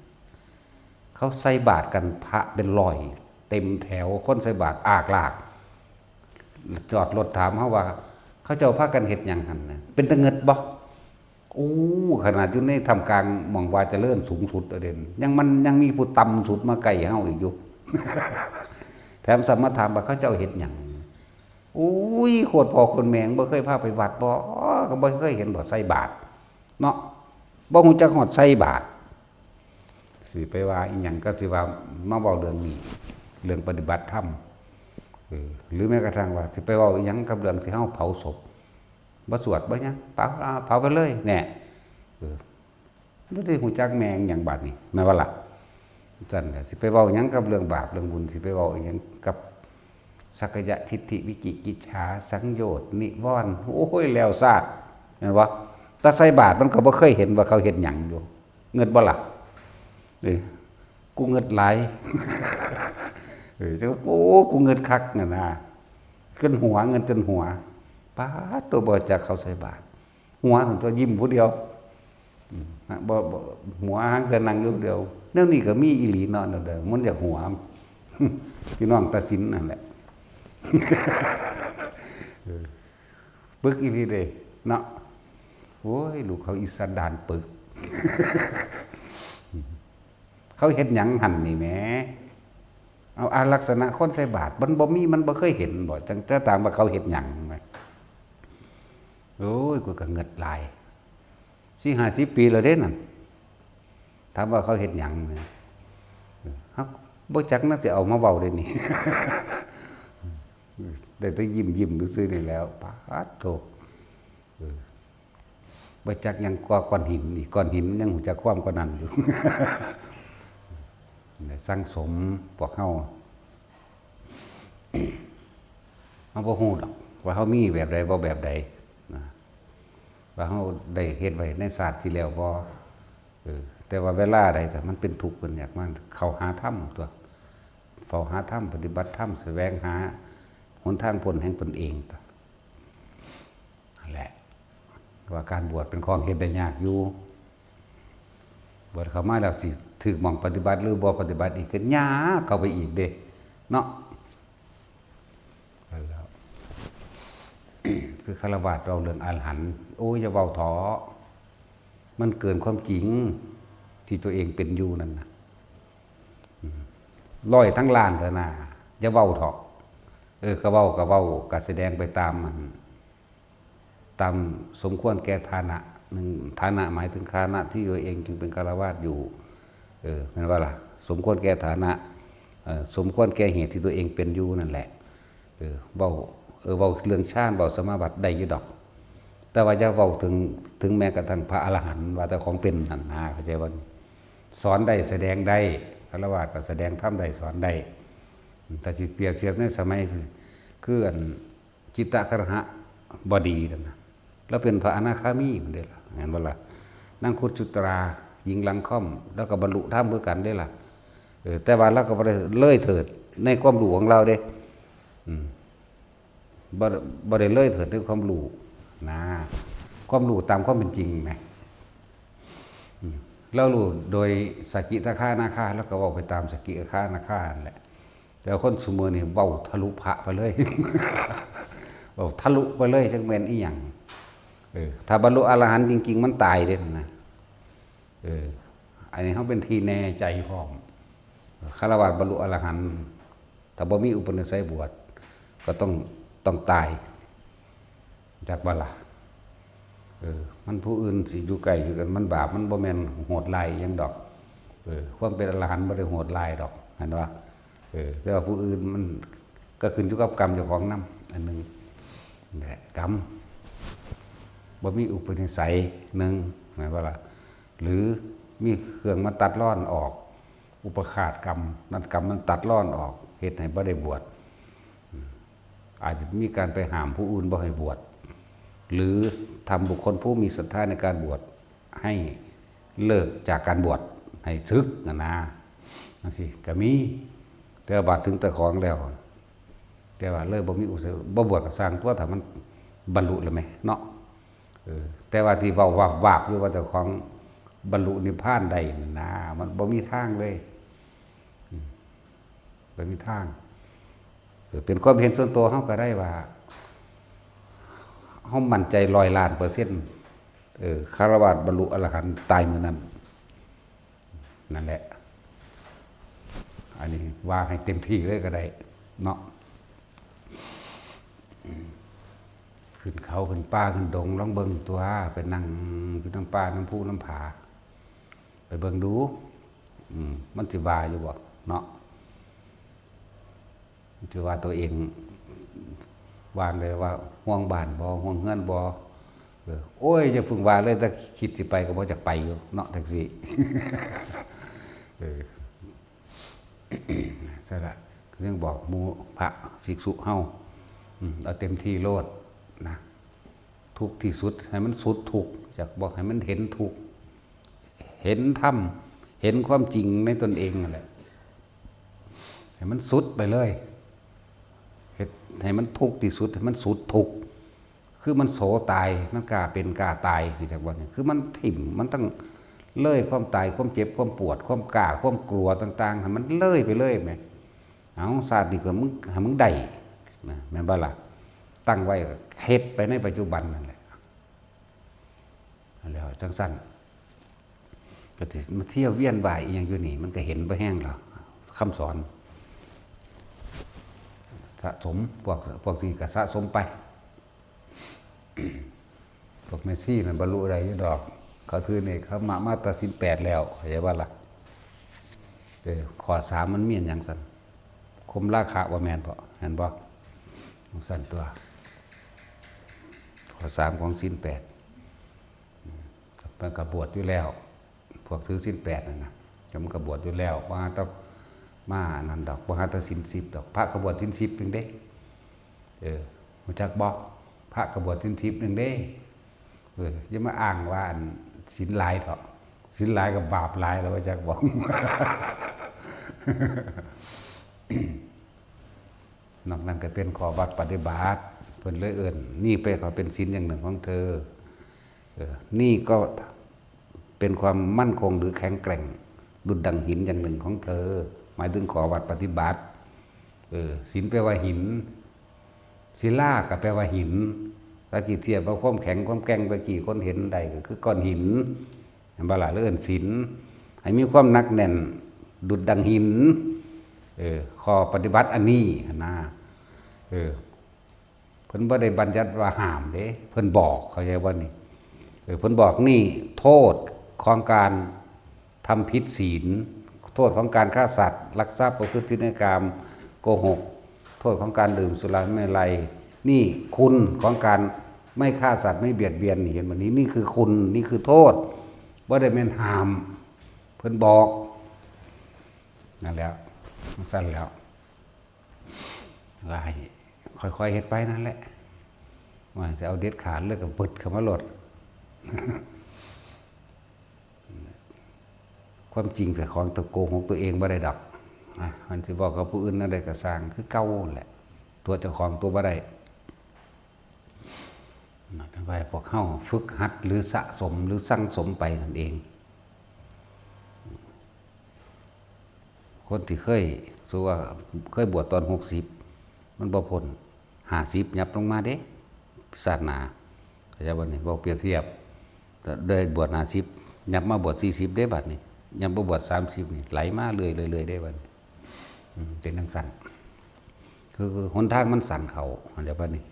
เขาใส่บาตรกันพระเป็นร้อย เต็มแถว คนใส่บาตรอากลาก จอดรถถามเฮาว่า เขาเจ้าพากันเฮ็ดหยังหั่นนะ เป็นตาเงิดบ่ โอ้ ขนาดอยู่ในท่ามกลางหม่องว่าเจริญสูงสุดเด่น ยังมันยังมีผู้ต่ำสุดมาใกล้เฮาอีกอยู่ แถมซ้ำมาถามว่าเขาเจ้าเฮ็ดหยัง โอ้ย โคตรพ่อโคตรแม่ บ่เคยพาไปวัดบ่ ก็บ่เคยเห็นบ่ใส่บาตรเนาะ บ่ฮู้จักฮอดใส่บาตร สิไปว่าอีหยังก็สิว่ามาเว้าเรื่องนี้ เรื่องปฏิบัติธรรม เออ หรือแม้กระทั่งว่าสิไปเว้าอีหยังกับเรื่องที่เฮาเผาศพ บ่สวดบ่หยัง เผา อ่า เผาไปเลย แน่ เออ บ่ได้ฮู้จักแม่งหยังบาดนี้ แม่นบ่ล่ะ จั่งซั้นก็สิไปเว้าหยังกับเรื่องบาปเรื่องบุญ สิไปเว้าอีหยังกับสักกายทิฏฐิ วิจิกิจฉา สังโยชน์ นิวรณ์ โอ้ย แล้วซาด แม่นบ่ แต่ใส่บาตรมันก็บ่เคยเห็นว่าเขาเฮ็ดหยังอยู่ เงิดบ่ล่ะ เอ้ย กูเงิดหลาย เออ จั่ง โอ้ กูเงิดคักนั่นนะ จนหัว เงิดจนหัว ป๊าด ตัวบ่จักเขาใส่บาตร หัวของตัวยิ้มผู้เดียว อืม ฮะ บ่ บ่ หัวหางเทื่อนั่งอยู่เดียว แนวนี้ก็มีอีหลีเนาะ แนวเดียว มันอยากหัว พี่น้องตาสินนั่นแหละ เออ ปึกอีหลีเด้ เนาะ โอ้ย ลูกเขาอีสันดานปึก เขาเฮ็ดหยังหั่นนี่แหม เอา อาลักษณะคนใส่บาตร มันบ่มี มันบ่เคยเห็นบ่ จั่งจะถามว่าเขาเฮ็ดหยังแหม โอ้ย กูก็เงิดหลาย สี่ห้าสิบปีแล้วเด้นั่น ถามว่าเขาเฮ็ดหยังแหม เฮาบ่จักนะ สิเอามาเว้าเด้นี่ ได้แต่ยิ้มๆซื่อๆนี่แหล้ว ปาดโธ่ เออ บ่จักหยังกว่าก้อนหินอีก ก้อนหินมันยังฮู้จักความกว่านั้นอยู่ ได้สั่งสมพวกเฮา เฮาบ่ฮู้ดอก ว่าเฮามีแบบใดบ่แบบใดนะ ว่าเฮาได้เฮ็ดไว้ในชาติที่แล้วบ่ เออ แต่ว่าเวลาใดถ้ามันเป็นทุกข์เป็นยาก มันเข้าหาธรรมตั๊ว เฝ้าหาธรรม ปฏิบัติธรรม แสวงหาหนทางพ้นแห่งตนเองตั๊ว นั่นแหละ ว่าการบวชเป็นของเฮ็ดได้ยากอยู่ บวชเข้ามาแล้วสิถืกหม่องปฏิบัติหรือบ่ปฏิบัติอีก ก็ยากเข้าไปอีกเด้ เนาะ นั่นแหล้ว คือฆราวาสเว้าเรื่องอรหันต์ โอ้ย อย่าเว้าเถาะ มันเกินความจริงที่ตัวเองเป็นอยู่นั่นน่ะ อืม ร้อยทั้งล้านเถาะนะ อย่าเว้าเถาะ เออ ก็เว้า ก็เว้า ก็แสดงไปตามมัน ตามสมควรแก่ฐานะ หนึ่ง ฐานะหมายถึงฐานะที่ตัวเองจึงเป็นฆราวาสอยู่ เออ แม่นบ่ล่ะ สมควรแก่ฐานะ เอ่อ สมควรแก่เหตุที่ตัวเองเป็นอยู่นั่นแหละ เออ เว้า เออ เว้าเรื่องฌาน เว้าสมาบัติได้อยู่ดอก แต่ว่าอย่าเว้าถึง ถึงแม้กระทั่งพระอรหันต์ ว่าแต่ของเป็นนั่นนะ เข้าใจบ่ สอนได้ แสดงได้ ฆราวาสก็แสดงธรรมได้ สอนได้ ถ้าสิเปรียบเทียบในสมัย คืออันจิตตคฤหบดีนั่นนะ ลาวเป็นพระอนาคามีพุ้นเด้ล่ะ แม่นบ่ล่ะ? นางคุจุตรา หญิงหลังค่อม ลาวก็บรรลุธรรมคือกันเด้ล่ะ เออ แต่ว่าลาวก็บ่ได้เลยเถิดในความรู้ของลาวเด้ อืม บ่ บ่ได้เลยเถิดในความรู้นะ ความรู้ตามความเป็นจริงแหม อืม ลาวรู้โดยสกิทาคานาคา ลาวก็เว้าไปตามสกิทาคานาคานั่นแหละ แต่คนซุมื้อนี่เว้าทะลุพระไปเลย เว้าทะลุไปเลย จักแม่นอีหยัง เออ ถ้าบรรลุอรหันต์จริงๆ มันตายเด้นะ เออ อันนี้เฮาเป็นที่แน่ใจพร้อม ฆราวาสบรรลุอรหันต์ ถ้าบ่มีอุปนิสัยบวช ก็ต้อง ต้องตาย จักบ่ล่ะ เออ มันผู้อื่นสิอยู่ใกล้คือกัน มันบาป มันบ่แม่นโหดร้ายอิหยังดอก เออ ความเป็นอรหันต์บ่ได้โหดร้ายดอก หันว่า เออ แต่ว่าผู้อื่นมันก็ขึ้นอยู่กับกรรมเจ้าของนำ อันหนึ่ง นี่แหละ กรรม บ่มีอุปนิสัยหนึ่ง แม่นบ่ล่ะ? หรือมีเครื่องมาตัดรอนออก อุปาฆาตกรรม นั่นกรรมมันตัดรอนออก เฮ็ดให้บ่ได้บวช อืม อาจจะมีการไปห้ามผู้อื่นบ่ให้บวช หรือทำบุคคลผู้มีศรัทธาในการบวช ให้เลิกจากการบวช ให้สึกนั่นนะ จั่งซี้ก็มี แต่ว่าบาดถึงเจ้าของแล้ว แต่ว่าเลยบ่มีอุปสรรค บ่บวชก็ซ่างตั๊ว ถ้ามันบรรลุแล้วแหมเนาะ เออ แต่ว่าที่เว้าวาบๆ อยู่ว่าเจ้าของบรรลุนิพพานได้นั่นนะ มันบ่มีทางเลย อืม บ่มีทาง เออ เป็นความเห็นส่วนตัวเฮาก็ได้ว่า เฮามั่นใจร้อยล้านเปอร์เซ็นต์ เออ ฆราวาสบรรลุอรหันต์ตายมื้อนั้น นั่นแหละ อันนี้ว่าให้เต็มที่เลยก็ได้เนาะ ขึ้นเขาขึ้นป่าขึ้นดง ลองเบิ่งตั๊ว ไปนั่งอยู่นำป่านำภูนำผา ไปเบิ่งดู อืม มันสิว่าอยู่บ่เนาะ มันสิว่าตัวเอง ว่าเลยว่าห่วงบ้านบ่ ห่วงเฮือนบ่ เออ โอ้ย อย่าเพิ่งว่าเลย แต่คิดสิไปก็บ่จักไปอยู่เนาะ จั่งซี้ เออ ซั่นล่ะ ก็ยังบอกหมู่พระภิกษุเฮา อืม เอาเต็มที่โลดนะ ทุกข์ที่สุด ให้มันสุดทุกข์ จักบอกให้มันเห็นทุกข์ เห็นธรรม เห็นความจริงในตนเองนั่นแหละ ให้มันสุดไปเลย เฮ็ดให้มันทุกข์ที่สุด ให้มันสุดทุกข์ คือมันโสตาย มันกล้าเป็นกล้าตาย รู้จักบ่เนี่ย คือมันถิ่ม มันต้องเลยความตาย ความเจ็บ ความปวด ความกล้า ความกลัวต่างๆ ให้มันเลยไปเลยแหม เอา ชาตินี้ก็มึง ให้มึงได้นะ แม่นบ่ล่ะ? ตั้งไว้ก็เฮ็ดไปในปัจจุบันนั่นแหละ แล้วจั่งซั้น ก็สิมาเที่ยวเวียนว่ายอีหยังอยู่นี่ มันก็เห็นบ่แฮงแล้ว คำสอน สะสม พวก พวกนี้ก็สะสมไป พวกแม่ชีนั่นบรรลุได้อยู่ดอก เขาถือเนกขมมะมาแต่ศีลแปดแล้ว เข้าใจบ่ล่ะ? เออ ข้อสามมันมีหยังซั้น? ข่มราคะบ่แม่นบ่ แม่นบ่? จั่งซั้นตั๊ว ข้อสามของศีลแปด อืม มันก็บวชอยู่แล้ว พวกถือศีลแปดนั่นน่ะ ก็มันก็บวชอยู่แล้ว บ่หาแต่มาอันนั้นดอก บ่หาแต่ศีลสิบดอก พระก็บวชศีลสิบหนึ่งเด้ เออ รู้จักบ่? พระก็บวชศีลสิบหนึ่งเด้ เออ อย่ามาอ้างว่าอันศีลหลายเถาะ ศีลหลายก็บาปหลายแล้ว รู้จักบ่? นอกนั้นก็เป็นข้อวัดปฏิบัติ เพิ่นเลยเอิ้น นี่ไปขอเป็นศีลอย่างหนึ่งของเธอ เออ นี่ก็เป็นความมั่นคงหรือแข็งแกร่ง ดุจดังหินอย่างหนึ่งของเธอ หมายถึงข้อวัดปฏิบัติ เออ ศีลแปลว่าหิน ศิลาก็แปลว่าหิน ตะกี้เทียบว่าความแข็งความแกร่งตะกี้คนเห็นได้ก็คือก้อนหิน แม่นบ่ล่ะ? หรือเอิ้นศีล ให้มีความหนักแน่น ดุจดังหิน เออ ข้อปฏิบัติอันนี้หั้นนะ เออ เพิ่นบ่ได้บัญญัติว่าห้ามเด้ เพิ่นบอก เข้าใจบ่นี่? เออ เพิ่นบอกนี่โทษของการทำผิดศีล โทษของการฆ่าสัตว์ ลักทรัพย์ ประพฤติผิดในกาม โกหก โทษของการดื่มสุราเมรัย นี่คุณของการไม่ฆ่าสัตว์ ไม่เบียดเบียน นี่เห็นบ่นี่? นี่คือคุณ นี่คือโทษ บ่ได้แม่นห้าม เพิ่นบอก นั่นแหละ จั่งซั้นแล้ว ก็ให้ ค่อยๆเฮ็ดไปนั่นแหละ ว่าสิเอาเด็ดขาดเลยก็ปึดเข้ามาโลด ความจริงแต่ของตัวโกหกตัวเองบ่ได้ดอก อ่ะ มันสิบอกกับผู้อื่นนั่นได้ก็สร้างคือเก่าแหละ ตัวเจ้าของตัวบ่ได้ นะ ทั้งหลายพวกเฮาฝึกหัดหรือสะสมหรือสั่งสมไปนั่นเอง คนที่เคย สมมุติว่าเคยบวชตอนหกสิบ มันบ่พ้น ห้าสิบ ยับลงมาเด้ ชาติหน้า เข้าใจบ่นี่ เว้าเปรียบเทียบ ได้บวชห้าสิบ ยับมาบวชสี่สิบเด้ บัดนี้ ยับมาบวชสามสิบนี่ ไหลมาเรื่อยๆเรื่อยๆเด้ บัดนี้ อืม เป็นจั่งซั้น คือ คือหนทางมันสั้นเข้า เข้าใจบ่นี่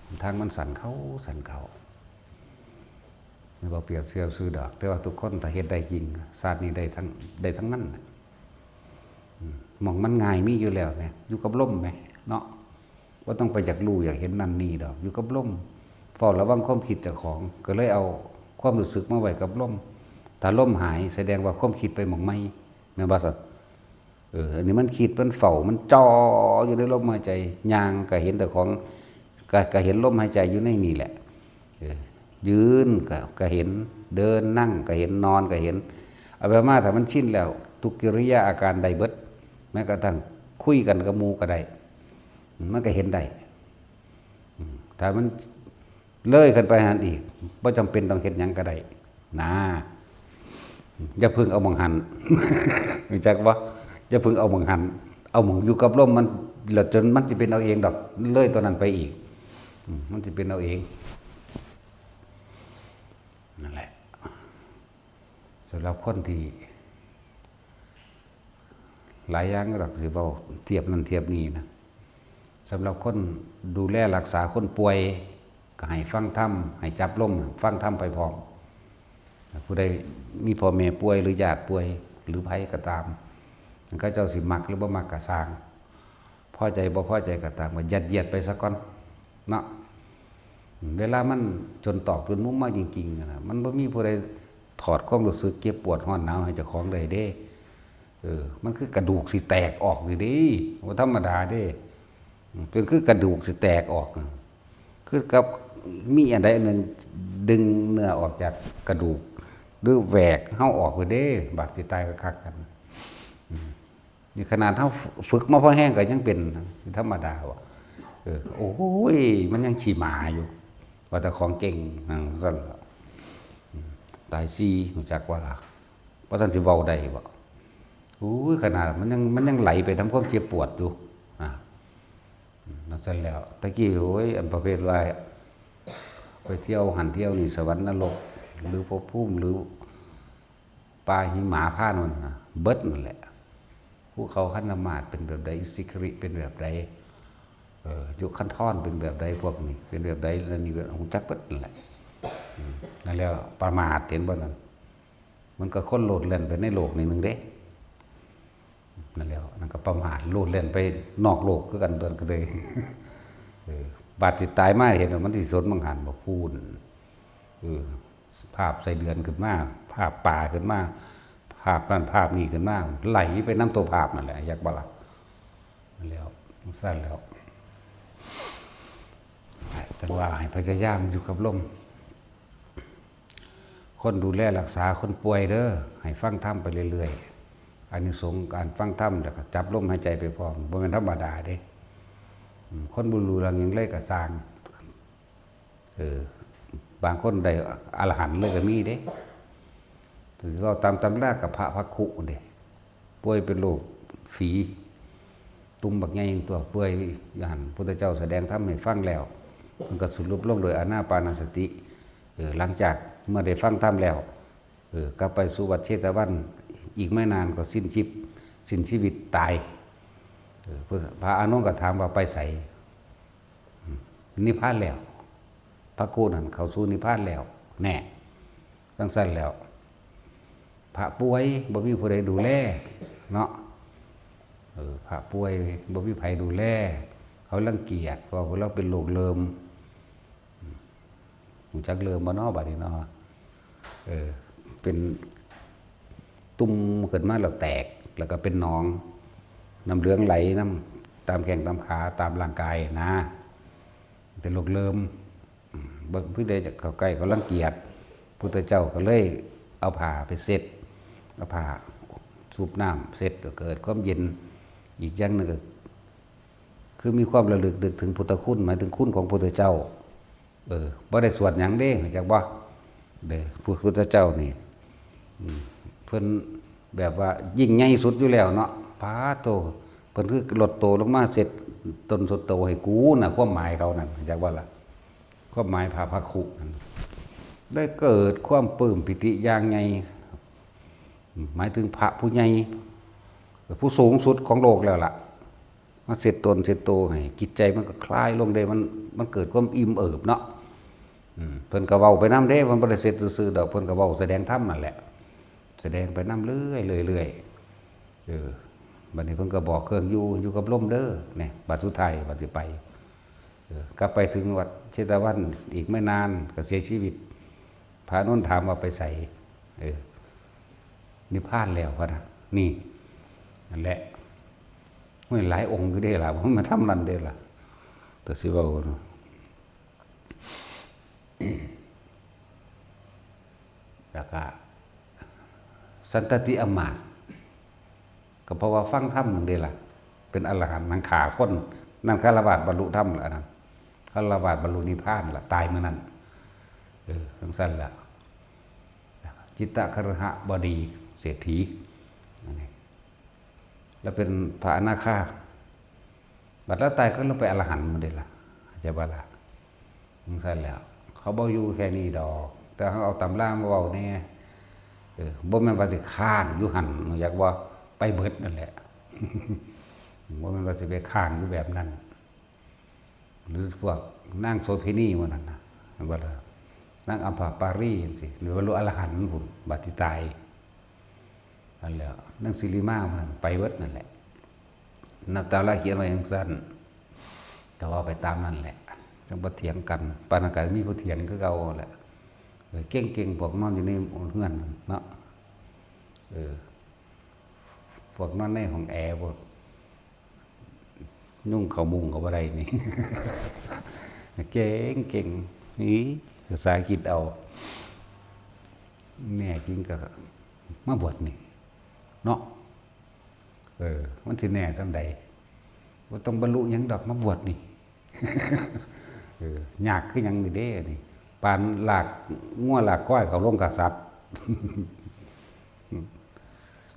หนทางมันสั้นเข้า สั้นเข้า นี่บ่เปรียบเทียบซื่อดอก แต่ว่าทุกคนถ้าเฮ็ดได้จริง ชาตินี้ได้ทั้ง ได้ทั้งนั้นน่ะ อืม หม่องมันง่ายมีอยู่แล้วแหม อยู่กับลมแหม เนาะ บ่ต้องไปอยากรู้อยากเห็นนั่นนี่ดอก อยู่กับลม เฝ้าระวังความคิดเจ้าของ ก็เลยเอาความรู้สึกมาไว้กับลม ถ้าลมหายแสดงว่าความคิดไปหม่องใหม่ แม่นบ่ซั่น เออ อันนี้มันคิด มันเฝ้า มันจ่ออยู่ในลมหายใจ ย่างก็เห็นแต่ของ ก็ ก็เห็นลมหายใจอยู่ในนี่แหละ เออ ยืนก็ ก็เห็น เดิน นั่งก็เห็น นอนก็เห็น เอาไปมาถ้ามันชินแล้ว ทุกกิริยาอาการได้เบิด แม้กระทั่งคุยกันกับหมู่ก็ได้ มันก็เห็นได้ อืม ถ้ามันเลยขึ้นไปหั่นอีก บ่จำเป็นต้องเฮ็ดหยังก็ได้ นะ อย่าเพิ่งเอาหม่องหั่น รู้จักบ่ อย่าเพิ่งเอาหม่องหั่น เอาหม่องอยู่กับลมมัน แล้วจนมันสิเป็นเอาเองดอก เลยตัวนั้นไปอีก อืม มันสิเป็นเอาเอง นั่นแหละ สำหรับคนที่ หลายอย่างดอกสิเว้าเทียบนั่นเทียบนี่นะ สำหรับคนดูแลรักษาคนป่วย ก็ให้ฟังธรรม ให้จับลมฟังธรรมไปพร้อม ผู้ใดมีพ่อแม่ป่วยหรือญาติป่วย หรือไผก็ตาม เขาเจ้าสิมักหรือบ่มักก็ซ่าง พอใจบ่พอใจก็ตาม ก็ยัดเยียดไปซะก่อน เนาะ เวลามันจนตอกจนมุมมาจริงๆ นะ มันบ่มีผู้ใดถอดความรู้สึกเจ็บปวดร้อนหนาวให้เจ้าของได้เด้ เออ มันคือกระดูกสิแตกออกนี่เด้ บ่ธรรมดาเด้ เป็นคือกระดูกสิแตกออก คือกับมีอันใดอันหนึ่งดึงเนื้อออกจากกระดูก หรือแหวกเฮาออกไปเด้ บาดสิตายก็คักกัน อืม นี่ขนาดเฮาฝึกมาพอแฮงก็ยังเป็นธรรมดาว่ะ เออ โอ้ย มันยังขี้หมาอยู่ ว่าแต่ของเก่ง อ่า ซั่นล่ะ อืม ตายสี่ รู้จักว่าล่ะ ว่าซั่นสิเว้าได้บ่ โอ้ย ขนาดมันยัง มันยังไหลไปนำความเจ็บปวดอยู่ อ่ะ อืม นั่นซั่นแล้ว ตะกี้ โอ้ย อันประเภทว่า ไปเที่ยวหั่นเที่ยวนี่ สวรรค์นรก หรือภพภูมิ หรือ ป่าหิมะพานนั่นน่ะ เบิดนั่นแหละ ภูเขาคันธมาศเป็นแบบใด อิสิคิริเป็นแบบใด เอ่อ ยุคคันธรเป็นแบบใด พวกนี้เป็นแบบใด แล้วนี่เป็น ฮู้จักเบิดนั่นแหละ อืม นั่นแล้วประมาท เห็นบ่นั่น มันก็คนโลดแล่นไปในโลกนี่หนึ่งเด้ นั่นแล้ว นั่นก็ประมาท โลดแล่นไปนอกโลกคือกัน ตัวนั้นก็เลย เออ บาดสิตายมาเห็นว่ามันสิสนบังหันบ่พูน เออ ภาพไส้เดือนขึ้นมา ภาพปลาขึ้นมา ภาพนั่นภาพนี้ขึ้นมา ไหลไปนำตัวภาพนั่นแหละ จักบ่ล่ะ นั่นแล้ว ซั่นแล้ว จั่งว่าให้พยายามอยู่กับลม คนดูแลรักษาคนป่วยเด้อ ให้ฟังธรรมไปเรื่อยๆ อานิสงส์การฟังธรรม แล้วก็จับลมหายใจไปพร้อม บ่แม่นธรรมดาเด้ อืม คนบ่รู้เรื่องหยังเลยก็ซ่าง เออ บางคนได้อรหันต์เลยก็มีเด้ ถือว่าตามตำรากับพระภักคุเด้ ป่วยเป็นโรคฝี ตุ่มบักใหญ่ตัวป่วยอยู่หั่น พุทธเจ้าแสดงธรรมให้ฟังแล้ว มันก็สรุปลงโดยอานาปานสติ เออ หลังจากเมื่อได้ฟังธรรมแล้ว เออ กลับไปสู่วัดเชตวัน อีกไม่นานก็สิ้นชีพ สิ้นชีวิตตาย เออ พระ พระอานนท์ก็ถามว่าไปไส นิพพานแล้ว พระครูนั่นเข้าสู่นิพพานแล้ว แน่ จั่งซั่นแล้ว พระป่วยบ่มีผู้ใดดูแล เนาะ เออ พระป่วยบ่มีไผดูแล เขารังเกียจ เพราะว่าพวกเราเป็นโรคเริม ฮู้จักเริมบ่เนาะ บัดนี้เนาะ เออ เป็นตุ่มขึ้นมาแล้วแตก แล้วก็เป็นหนอง น้ำเหลืองไหลนำ ตามแข้งตามขาตามร่างกายนะ แต่โลกเริ่ม อืม บางผู้ใดจะเข้าใกล้เขารังเกียจ พุทธเจ้าก็เลยเอาผ้าไปเช็ด เอาผ้าชุบน้ำเช็ด ก็เกิดความเย็น อีกอย่างหนึ่งก็คือมีความระลึกนึกถึงพุทธคุณ หมายถึงคุณของพุทธเจ้า เออ บ่ได้สวดหยังเด้ รู้จักบ่ เด้อ พุทธเจ้านี่ อืม เพิ่นแบบว่ายิ่งใหญ่สุดอยู่แล้วเนาะ ปาโต เพิ่นคือลดโตลงมาเช็ดตนสุดโตให้กูน่ะ ความหมายเขานั่น รู้จักบ่ล่ะ ความหมายพระภักขุนั่น ได้เกิดความปลื้มปีติอย่างใหญ่ หมายถึงพระผู้ใหญ่ ผู้สูงสุดของโลกแล้วล่ะ มาเช็ดตนเช็ดโตให้ จิตใจมันก็คลายลงได้ มัน มันเกิดความอิ่มเอิบเนาะ อืม เพิ่นก็เว้าไปนำเด้ เพิ่นบ่ได้เช็ดซื่อๆดอก เพิ่นก็เว้าแสดงธรรมนั่นแหละ แสดงไปนำเรื่อยๆเรื่อยๆ เออ บัดนี้เพิ่นก็บอกเครื่องอยู่ อยู่กับลมเด้อ เนี่ย บัดสุดท้ายบัดสิไป เออ กลับไปถึงวัดเชตวัน อีกไม่นานก็เสียชีวิต พระอานนท์ถามว่าไปไส เออ นิพพานแล้วพะนะ นี่ นั่นแหละ โอ้ย หลายองค์อยู่เด้ล่ะ มันมาทำนั่นเด้ล่ะ แต่สิเว้าเนาะ แล้วก็ สันตติอำมาตย์ ก็เพราะว่าฟังธรรมนั่นเด้ล่ะ เป็นอรหันต์ นั่งฆ่าคน นั่นฆราวาสบรรลุธรรมล่ะ อันนั้น ฆราวาสบรรลุนิพพานล่ะ ตายมื้อนั้น เออ จั่งซั้นล่ะ จิตตคฤหบดีเศรษฐี อันนี้ แล้วเป็นพระอนาคา บัดลาวตายก็ลงไปอรหันต์หมดเลยล่ะ เข้าใจบ่ล่ะ จั่งซั้นแหล้ว เขาบ่อยู่แค่นี้ดอก แต่เขาเอาตำรามาเว้าแหน่ เออ บ่แม่นว่าสิค้างอยู่หั่น อยากว่าไปเบิดนั่นแหละ บ่แม่นว่าสิไปค้างอยู่แบบนั้น หรือพวกนางโสเภณีหมู่นั้นน่ะ เห็นบ่ล่ะ นางอัมพปารีจั่งซี้ หรือว่าลูกอรหันต์พุ้น บัดสิตาย นั่นแหละ นางสิริมาหมู่นั้น ไปเบิดนั่นแหละ นับตามลาวเขียนไว้จั่งซั้น ก็ว่าไปตามนั่นแหละ จั่งบ่เถียงกัน ปานนั้นก็มีผู้เถียงคือเก่าแหละ เออ เก่งๆ พวกนอนอยู่ในเฮือนเนาะ เออ พวกนอนในห้องแอร์ พวกยุงเข้ามุ้งก็บ่ได้นี่ เก่งๆ นี่ ภาษาอังกฤษเอา แน่จริงก็มาบวชนี่ เนาะ เออ มันสิแน่ส่ำใด บ่ต้องบรรลุหยังดอก มาบวชนี่ เออ ยากคือหยังนี่เด้ นี่ ปานลากงัวลากควายเข้าโรงฆ่าสัตว์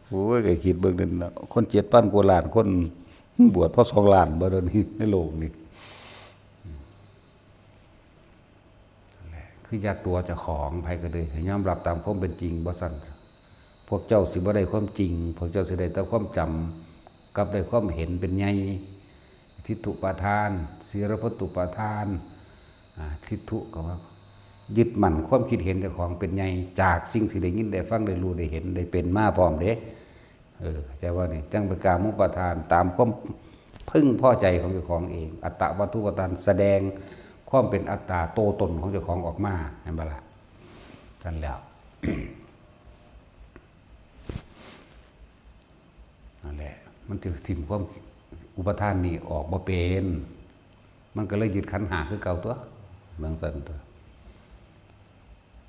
โอ้ย ก็คิดเบิ่งนั่นน่ะ คนเจ็ดพันกว่าล้านคน บวชพอสองล้านบ่ เดี๋ยวนี้ ในโลกนี่ นั่นแหละ คืออย่าตั๋วเจ้าของ ไผก็เลย ให้ยอมรับตามความเป็นจริง บ่ซั้น พวกเจ้าสิบ่ได้ความจริง พวกเจ้าสิได้แต่ความจำ กับได้ความเห็นเป็นใหญ่ ทิฏฐุปาทาน สีลพัตตุปาทาน อ่า ทิฏฐุก็ว่า ยึดมั่นความคิดเห็นเจ้าของเป็นใหญ่ จากสิ่งที่ได้ยินได้ฟังได้รู้ได้เห็นได้เป็นมาพร้อมเด้ เออ เข้าใจบ่นี่ จั่งเป็นกามุปาทาน ตามความพึงพอใจของเจ้าของเอง อัตตวัตถุปาทาน แสดงความเป็นอัตตาโตตนของเจ้าของออกมา เห็นบ่ล่ะ นั่นแหละ นั่นแหละ มันสิถิ่มความอุปาทานนี่ออกบ่เป็น มันก็เลยยึดขันธ์ห้าคือเก่าตั๊ว จั่งซั้นตั๊ว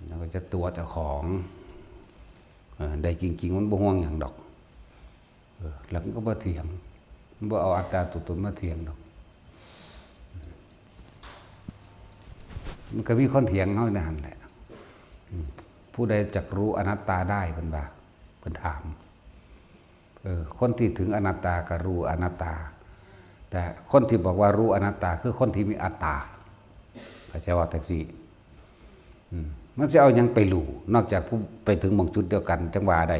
แล้วก็จะตั๋วเจ้าของ เออ ได้จริงๆ มันบ่ห่วงหยังดอก เออ แล้วมันก็บ่เถียง มันบ่เอาอัตตาตั๋วตนมาเถียงดอก มันก็มีคนเถียงเฮาในหั่นแหละ อืม ผู้ใดจักรู้อนัตตาได้ เพิ่นว่า เพิ่นถาม เออ คนที่ถึงอนัตตาก็รู้อนัตตา แต่คนที่บอกว่ารู้อนัตตาคือคนที่มีอัตตา เข้าใจว่าจั่งซี้ อืม มันสิเอาหยังไปรู้ นอกจากผู้ไปถึงหม่องจุดเดียวกันจั่งว่าได้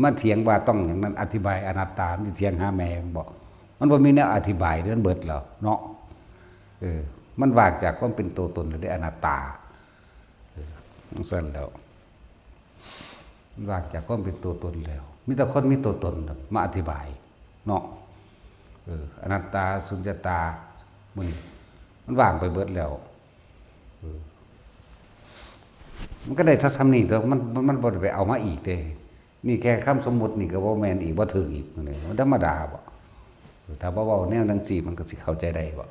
มาเถียงว่าต้องอย่างนั้น อธิบายอนัตตา มันสิเถียงหาแม่มันบ่ มันบ่มีแนวอธิบายเด้ มันเบิดแล้วเนาะ เออ มันว่างจากความเป็นตัวตนแล้วเด้ อนัตตา เออ จั่งซั้นแล้ว มันว่างจากความเป็นตัวตนแล้ว มีแต่คนมีตัวตนน่ะมาอธิบายเนาะ เออ อนัตตา สุญญตา มัน มันว่างไปเบิดแล้ว เออ มันก็ได้เท่าส่ำนี้ตั๊ว มัน มัน มันบ่ได้ไปเอามาอีกเด้ นี่แค่คำสมมุตินี่ก็บ่แม่นอีก บ่ถืกอีก นี่มันธรรมดาบ่ ถ้าบ่เว้าแนวจั่งซี้มันก็สิเข้าใจได้บ่?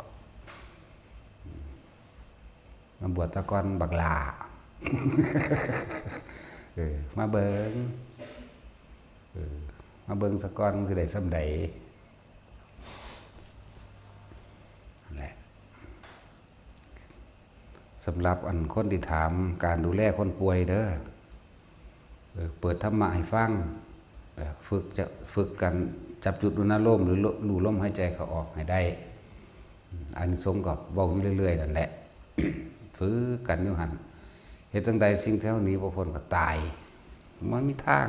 มาบวชซะก่อนบักหล้า เออ มาเบิ่ง เออ มาเบิ่งซะก่อน สิได้ส่ำใด นั่นแหละ สำหรับอันคนที่ถามการดูแลคนป่วยเด้อ เออ เปิดธรรมะให้ฟัง เออ ฝึกจะ ฝึกกันจับจุดอุณาโลม หรือรู้ รู้ลมหายใจเข้าออกให้ได้ อานิสงส์ก็เว้าอยู่เรื่อยๆนั่นแหละ ฝึกกันอยู่หั่น เฮ็ดจั่งใดสิ่งที่เฮาหนีบ่พ้นก็ตาย มันมีทาง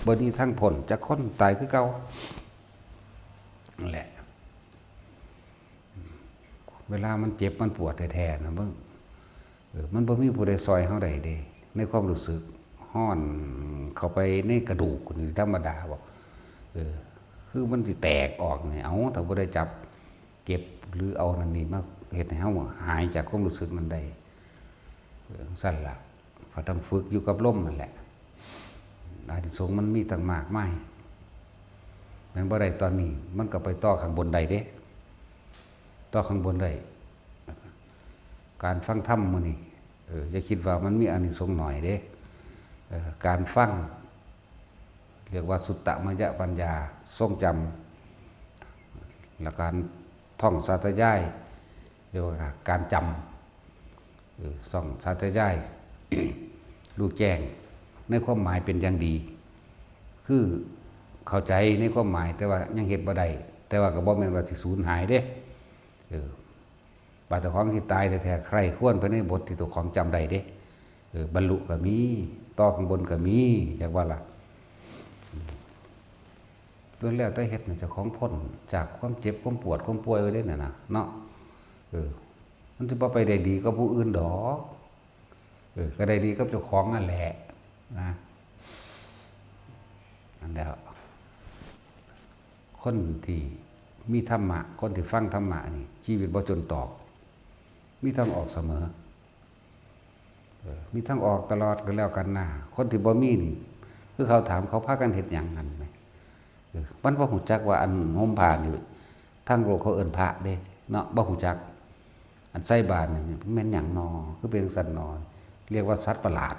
บ่หนีทางพ้น จักคนตายคือเก่า นั่นแหละ เวลามันเจ็บมันปวดแท้ๆนะ มัน เออ มันบ่มีผู้ใดซ่อยเฮาได้เด้ ในความรู้สึกฮ้อนเข้าไปในกระดูกนี่ธรรมดาบ่ เออ คือมันสิแตกออกนี่ เอ้า ถ้าบ่ได้จับเก็บหรือเอานั่นนี่มาเฮ็ดให้เฮาหายจากความรู้สึกนั้นได้ เออ จั่งซั้นล่ะ ก็ต้องฝึกอยู่กับลมนั่นแหละ อานิสงส์มันมีตั้งมากมาย แม่นบ่ได้ตอนนี้ มันก็ไปต่อข้างบนได้เด้ ต่อข้างบนได้ การฟังธรรมมื้อนี้ เออ อย่าคิดว่ามันมีอานิสงส์น้อยเด้ เออ การฟัง เรียกว่าสุตตมยปัญญา ทรงจำ และการท่องสาธยาย เรียกว่าการจำ เออ ท่องสาธยาย รู้แจ้งในความหมายเป็นอย่างดี คือเข้าใจในความหมาย แต่ว่ายังเฮ็ดบ่ได้ แต่ว่าก็บ่แม่นว่าสิสูญหายเด้ เออ บาดเจ้าของสิตายแท้ๆ ใคร่ครวญไปในบทที่เจ้าของจำได้เด้ เออ บรรลุก็มี ต่อข้างบนก็มี จักว่าล่ะ ล้วนแล้วแต่เฮ็ดให้เจ้าของพ้นจากความเจ็บ ความปวด ความป่วยไว้เด้นั่นน่ะ เนาะ เออ มันสิบ่ไปได้ดีกับผู้อื่นดอก เออ ก็ได้ดีกับเจ้าของนั่นแหละ นะ นั่นแหละ คนที่มีธรรมะ คนที่ฟังธรรมะนี่ ชีวิตบ่จนตอก มีทางออกเสมอ เออ มีทางออกตลอดก็แล้วกันนะ คนที่บ่มีนี่ คือเขาถาม เขาพากันเฮ็ดหยังหั่นแหม เออ มันบ่ฮู้จักว่าอันห่มผ้านี่ ทางโลกเขาเอิ้นพระเด้ เนาะ บ่ฮู้จัก อันใส่บาตรนี่แม่นหยังน้อ คือเป็นจั่งซั้นน้อ เรียกว่าสัตว์ประหลาด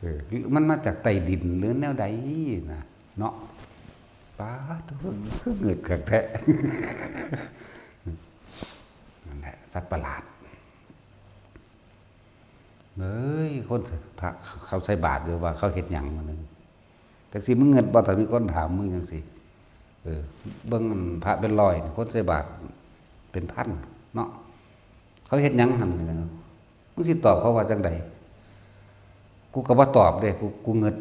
เออ มันมาจากใต้ดินหรือแนวใดนะ เนาะ ป๊าด คือเงิดคักแท้ นั่นแหละ สัตว์ประหลาด เฮ้ย คนพระเขาใส่บาตรอยู่ ว่าเขาเฮ็ดหยังมื้อหนึ่ง จักสิมึงเงิดบ่ ถ้ามีคนถามมึงจังซี่ เออ เบิ่งอันพระเป็นร้อยนี่ คนใส่บาตรเป็นพันเนาะ เขาเฮ็ดหยังหั่นนี่นะ มึงสิตอบเขาว่าจังใด กูก็บ่ตอบเด้ กู กูเงิด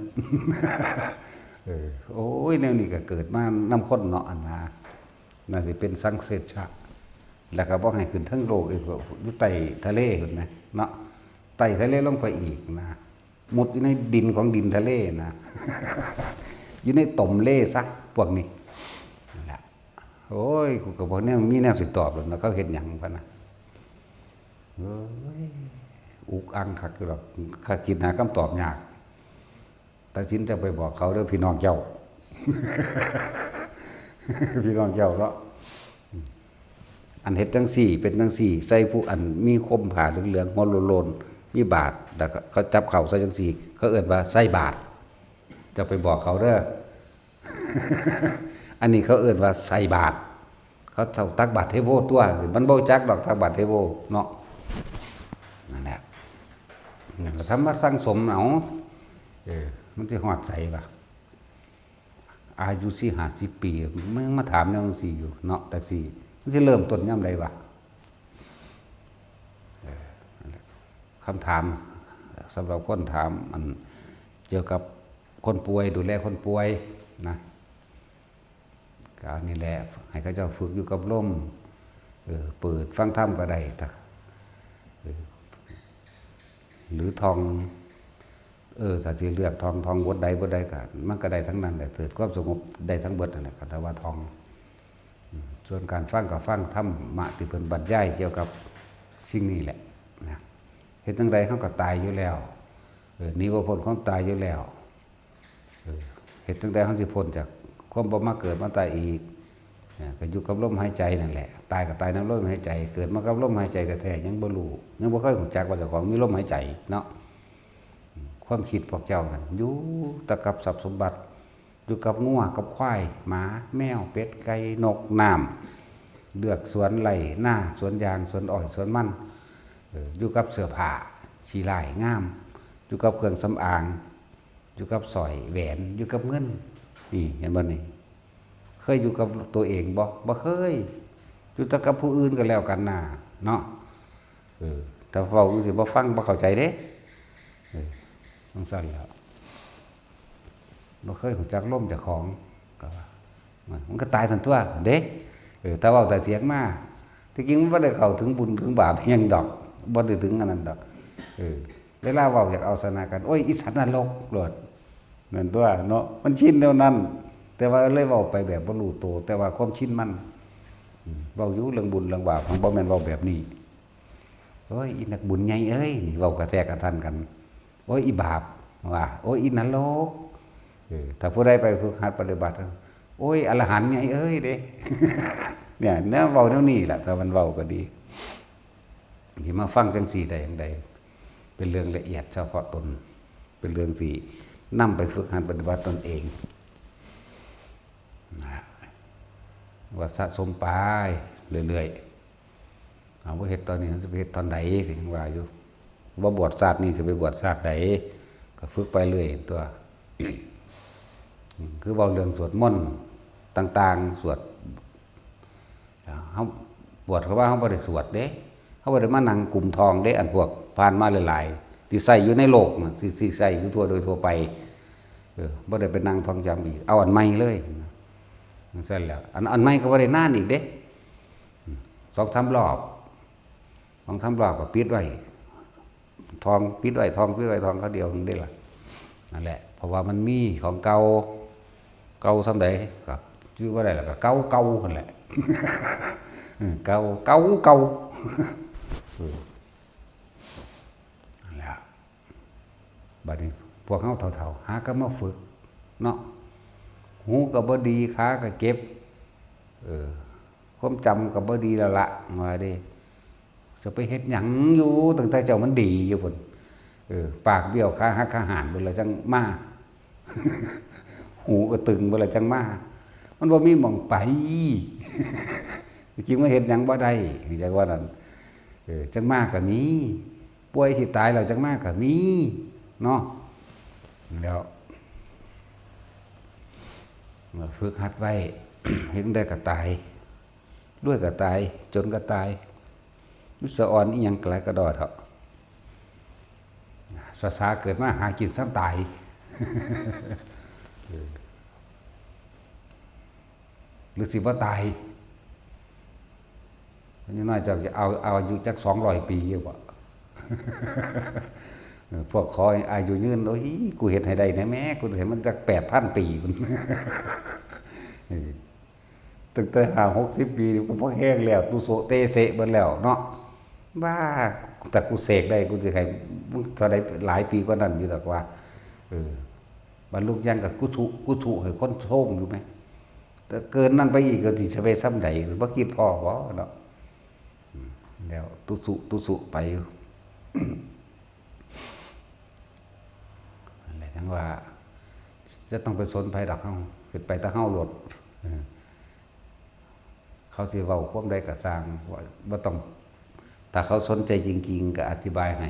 เออ โอ้ย แนวนี้ก็เกิดมานำคนเนาะ อันนะ น่าสิเป็นสังเสชะ แล้วก็บ่ให้ขึ้นเทิงโลกอีก อยู่ใต้ทะเลพุ้นนะ เนาะ ใต้ทะเลลงไปอีกนะ มุดอยู่ในดินของดินทะเลนะ อยู่ในต่อมเลซะ พวกนี้ นั่นแหละ โอ้ย กูก็บ่แนว มีแนวสิตอบแล้วนะ เขาเฮ็ดหยังพะนะ เอ้ย อุกอังคักอยู่ดอก ข้าคิดหาคำตอบยาก ตัดสินจะไปบอกเขาเด้อพี่น้องเจ้า พี่น้องเจ้าเนาะ อันเฮ็ดจังซี่ เป็นจังซี่ ใส่ผู้อันมีคมผ้าเหลืองๆ หัวโลนๆ มีบาตร แล้วก็เขาจับเข่าใส่จังซี่ เขาเอิ้นว่าใส่บาตร จะไปบอกเขาเด้อ อันนี้เขาเอิ้นว่าใส่บาตร เขาเจ้าตักบาตรเทโวตัว มันบ่จักดอกตักบาตรเทโวเนาะ นั่นแหละ นั่นก็ทำมาสั่งสมเอา เออ มันสิฮอดไสวะ อายุสี่ห้าสิบปี มึงมาถามแนวจังซี่อยู่เนาะ จักซี่ มันสิเริ่มต้นยามใดวะ เออ นั่นแหละ คำถามสำหรับคนถาม อันเกี่ยวกับคนป่วย ดูแลคนป่วยนะ ก็อันนี้แหละ ให้เขาเจ้าฝึกอยู่กับลม เออ เปิดฟังธรรมก็ได้ ถ้า เออ หรือท่อง เออ ถ้าสิเลือกท่อง ท่องบทใดบทใดก็ มันก็ได้ทั้งนั้นแหละ เกิดความสงบได้ทั้งเบิดนั่นแหละ คันถ้าว่าท่อง อืม ส่วนการฟังก็ฟังธรรมะที่เพิ่นบรรยายเกี่ยวกับสิ่งนี้แหละนะ เฮ็ดจั่งใดเฮาก็ตายอยู่แล้ว เออ หนีบ่พ้นความตายอยู่แล้ว เออ เฮ็ดจั่งใดเฮาสิพ้นจาก ความบ่มาเกิดมาตายอีก เอ่อ ก็อยู่กับลมหายใจนั่นแหละ ตายก็ตายนำลมหายใจ เกิดมากับลมหายใจแท้ๆ ยังบ่รู้ ยังบ่เคยรู้จักว่าเจ้าของมีลมหายใจเนาะ ความคิดพวกเจ้านั่น อยู่แต่กับทรัพย์สมบัติ อยู่กับงัวกับควาย หมา แมว เป็ด ไก่ นก น้ำ เลือกสวนไร่นา สวนยาง สวนอ้อย สวนมัน เออ อยู่กับเสื้อผ้า ขี้ร้ายงาม อยู่กับเครื่องสำอาง อยู่กับสร้อยแหวน อยู่กับเงิน นี่ เห็นบ่นี่ เคยอยู่กับตัวเองบ่ บ่เคย อยู่แต่กับผู้อื่นก็แล้วกันน่า เนาะ เออ ถ้าเว้าจั่งซี้บ่ฟัง บ่เข้าใจเด้ เออ จั่งซั้นแหล้ว บ่เคยรู้จักลมเจ้าของ ก็ว่า มันก็ตายซั่นตั่วเด้ เออ ถ้าเว้าแต่เถียงมา ที่จริงมันบ่ได้เข้าถึงบุญถึงบาปอิหยังดอก บ่ได้ถึงอันนั้นดอก เออ เวลาเว้าอยากเอาชนะกัน โอ้ย อีสัตว์นรกโลด นั่นตั่วเนาะ มันชินแนวนั้น แต่ว่าเลยเว้าไปแบบบ่รู้โต แต่ว่าความชินมัน อืม เว้าอยู่เรื่องบุญเรื่องบาป มันบ่แม่นเว้าแบบนี้ โอ้ย อีนักบุญใหญ่เอ้ย นี่เว้ากระแทกกระทันกัน โอ้ย อีบาป ว่า โอ้ย อีนรก เออ ถ้าผู้ใดไปฝึกหัดปฏิบัติ โอ้ย อรหันต์ใหญ่เอ้ยเด้ เนี่ย แนวเว้าแนวนี้แหละ ถ้ามันเว้าก็ดี สิมาฟังจั่งซี้ได้จั่งใด เป็นเรื่องละเอียดเฉพาะตน เป็นเรื่องที่นำไปฝึกหัดปฏิบัติตนเอง นะ ว่าสะสมไปเรื่อยๆ เอา บ่เฮ็ดตอนนี้ สิไปเฮ็ดตอนใด ก็ยังว่าอยู่ บ่บวชชาตินี้ สิไปบวชชาติใด ก็ฝึกไปเรื่อยตั่ว คือเว้าเรื่องสวดมนต์ต่างๆ สวด เฮาบวช เขาว่าเฮาบ่ได้สวดเด้ เฮาบ่ได้มานั่งกุมท้องเด้ อันพวกผ่านมาหลายๆ ที่ใช้อยู่ในโลกน่ะ ที่ ที่ใช้อยู่ทั่วโดยทั่วไป เออ บ่ได้ไปนั่งท่องจำอีก เอาอันใหม่เลย จั่งซั้นแหล้ว อัน อันใหม่ก็บ่ได้นานอีกเด้ อืม สองสามรอบ สองสามรอบก็ปิดไว้ ท่อง ปิดไว้ ท่อง ปิดไว้ ท่องคราวเดียวนึงได้ล่ะ นั่นแหละ เพราะว่ามันมีของเก่า เก่าส่ำใดก็จื่อบ่ได้ แล้วก็เก่าเก่าหั่นแหละ เออ เก่า เก่า เก่า เออ นั่นแหละ บัดนี้พวกเฮาเฒ่าๆ หาก็มาฝึกเนาะ หูก็บ่ดี ขาก็เจ็บ เออ ความจำก็บ่ดีแล้วละ ว่าเด้ จะไปเฮ็ดหยังอยู่ ตั้งแต่เจ้ามันดีอยู่พุ้น เออ ปากเบี้ยว ขาหัก ขาหานพุ้นละจั่งมา หูก็ตึงพุ้นละจั่งมา มันบ่มีหม่องไป จริงๆ มันเฮ็ดหยังบ่ได้ จั่งว่านั่น เออ จั่งมาก็มี ป่วยสิตายแล้วจั่งมาก็มี เนาะ แล้ว ฝึกหัดไว้ เฮ็ดจั่งใดก็ตาย รวยก็ตาย จนก็ตาย อยู่สะออนอีหยังก็หลายกะด้อเถาะ สาสาเกิดมาหากินส่ำตาย เออ หรือสิบ่ตาย พ่อใหญ่น้อยเจ้าจะเอา เอาอายุจักสองร้อยปีอยู่บ่ เออ พวกขออายุยืน โอ้ย กูเฮ็ดให้ได้แหน่แม่ กูสิให้มันจักแปดพันปี เออ ตั้งแต่ห้าหกสิบปีนี่ก็พอแฮงแล้ว ตุโสะเตเสะเบิดแล้วเนาะ บ้า แต่กูเสกได้ กูสิให้มึงเท่าใดหลายปีกว่านั้นอยู่ดอกว่า เออ บรรลุยังกับกุถุ กุถุให้คนชมอยู่ไหม แต่เกินนั้นไปอีกก็สิไปส่ำใด บ่คิดพ้อบ่เนาะ อืม แล้วตุสุ ตุสุไปอยู่ นั่นแหละ จั่งว่า จะต้องไปสนไผดอกเฮา คิดไปแต่เฮาโลด เออ เขาสิเว้าความใดก็ซ่าง ว่าบ่ต้อง ถ้าเขาสนใจจริงๆ ก็อธิบายให้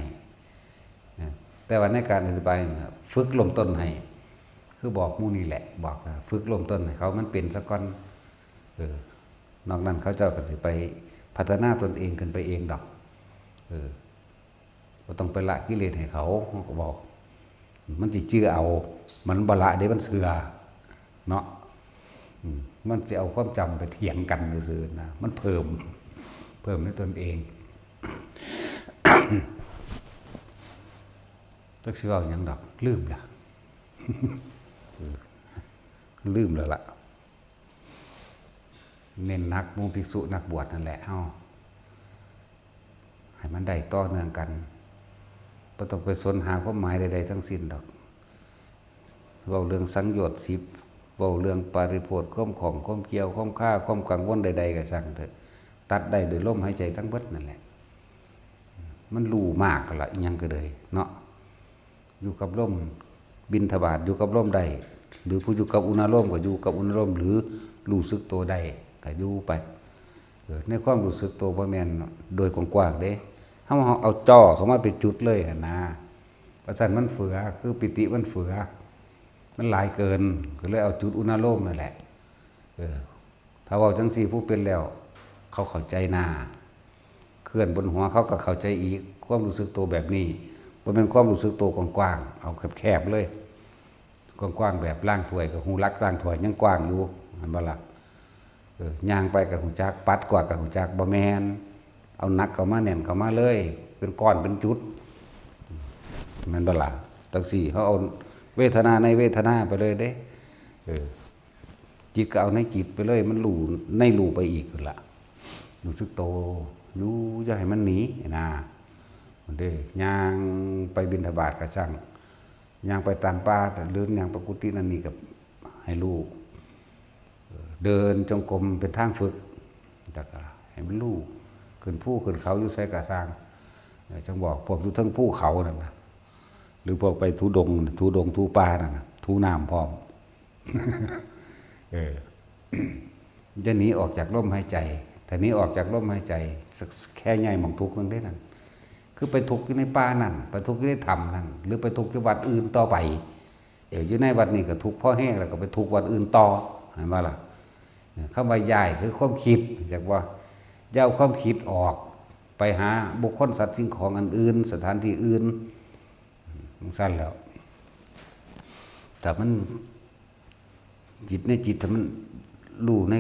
นะ แต่ว่าในการอธิบายน่ะ ฝึกเริ่มต้นให้ คือบอกหมู่นี่แหละ บอกนะ ฝึกเริ่มต้นให้เขามันเป็นซะก่อน เออ นอกนั้นเขาเจ้าก็สิไปพัฒนาตนเองขึ้นไปเองดอก เออ บ่ต้องไปละกิเลสให้เขา เขาก็บอก มันสิจื่อเอา มันบ่ละเด้ มันเชื่อ เนาะ อืม มันสิเอาความจำไปเถียงกันซื่อๆ นะ มันเพิ่ม เพิ่มในตนเอง จักสิเว้าหยังดอก ลืมละ เออ ลืมแล้วล่ะ เน้นหนักหมู่ภิกษุนักบวชนั่นแหละ เฮา ให้มันได้ต่อเนื่องกัน บ่ต้องไปสนหาความหมายใดๆ ทั้งสิ้นดอก เว้าเรื่องสังโยชน์สิบ ว้าเรื่องปาริโภท ความข้อง ความเกี่ยว ความคา ความกังวลใดๆก็ช่างเถอะ ตัดได้ด้วยลมหายใจทั้งเบิดนั่นแหละ มันรู้มากละ อิหยังก็เลยเนาะ อยู่กับลม บิณฑบาตอยู่กับลมได้ หรือผู้อยู่กับอุณาโลมก็อยู่กับอุณาโลม หรือรู้สึกตัวได้ก็อยู่ไป เออ ในความรู้สึกตัวบ่แม่นโดยกว้างๆเด้ เฮาเอาจ่อเข้ามาเป็นจุดเลยหั่นนะ ว่าซั่นมันเฟือ คือปีติมันเฟือ มันหลายเกิน ก็เลยเอาจุดอุณาโลมนั่นแหละ เออ ถ้าเว้าจั่งซี้ผู้เป็นแล้ว เขาเข้าใจนา เคลื่อนบนหัวเขาก็เข้าใจอีก ความรู้สึกตัวแบบนี้ บ่แม่นความรู้สึกตัวกว้างๆ เอาแคบๆเลย กว้างๆแบบล้างถ้วย ก็ฮู้หลักล้างถ้วยยังกว้างอยู่ หันบ่ล่ะ เออ ย่างไปก็ฮู้จัก ปัดกวาดก็ฮู้จัก บ่แม่น เอาหนักเข้ามา แน่นเข้ามาเลย เป็นก้อนเป็นจุด แม่นบ่ล่ะ จั่งซี้ เฮาเอาเวทนาในเวทนาไปเลยเด้ เออ จิตก็เอาในจิตไปเลย มันรู้ในรู้ไปอีกนั่นล่ะ รู้สึกโต อยู่ อย่าให้มันหนีนะ มันเด้ ย่างไปบิณฑบาตก็ช่าง ย่างไปตามป่า หรือย่างไปกุฏินั่นนี่ก็ให้รู้ เออ เดินจงกรมเป็นทางฝึก แต่ก็ให้มันรู้ ขึ้นภูขึ้นเขาอยู่ไสก็ช่าง เออ จั่งบอกพวกอยู่เทิงภูเขานั่นนะ หรือพวกไปธุดงค์ ธุดงค์ ธุป่านั่นนะ ธุน้ำพร้อม เออ จะหนีออกจากลมหายใจ ถ้าหนีออกจากลมหายใจ แค่ย่ายหม่องทุกข์หนึ่งได้นั่น คือไปทุกข์อยู่ในป่านั่น ไปทุกข์อยู่ในถ้ำนั่น หรือไปทุกข์อยู่วัดอื่นต่อไป เออ อยู่ในวัดนี้ก็ทุกข์พอแฮงแล้วก็ไปทุกข์วัดอื่นต่อ หันบ่ล่ะ เออ คำว่าย้ายคือความคิด จักว่า อย่าเอาความคิดออก ไปหาบุคคลสัตว์สิ่งของอันอื่น สถานที่อื่น จั่งซั้นแล้ว ถ้ามัน จิตในจิต ถ้ามันรู้ใน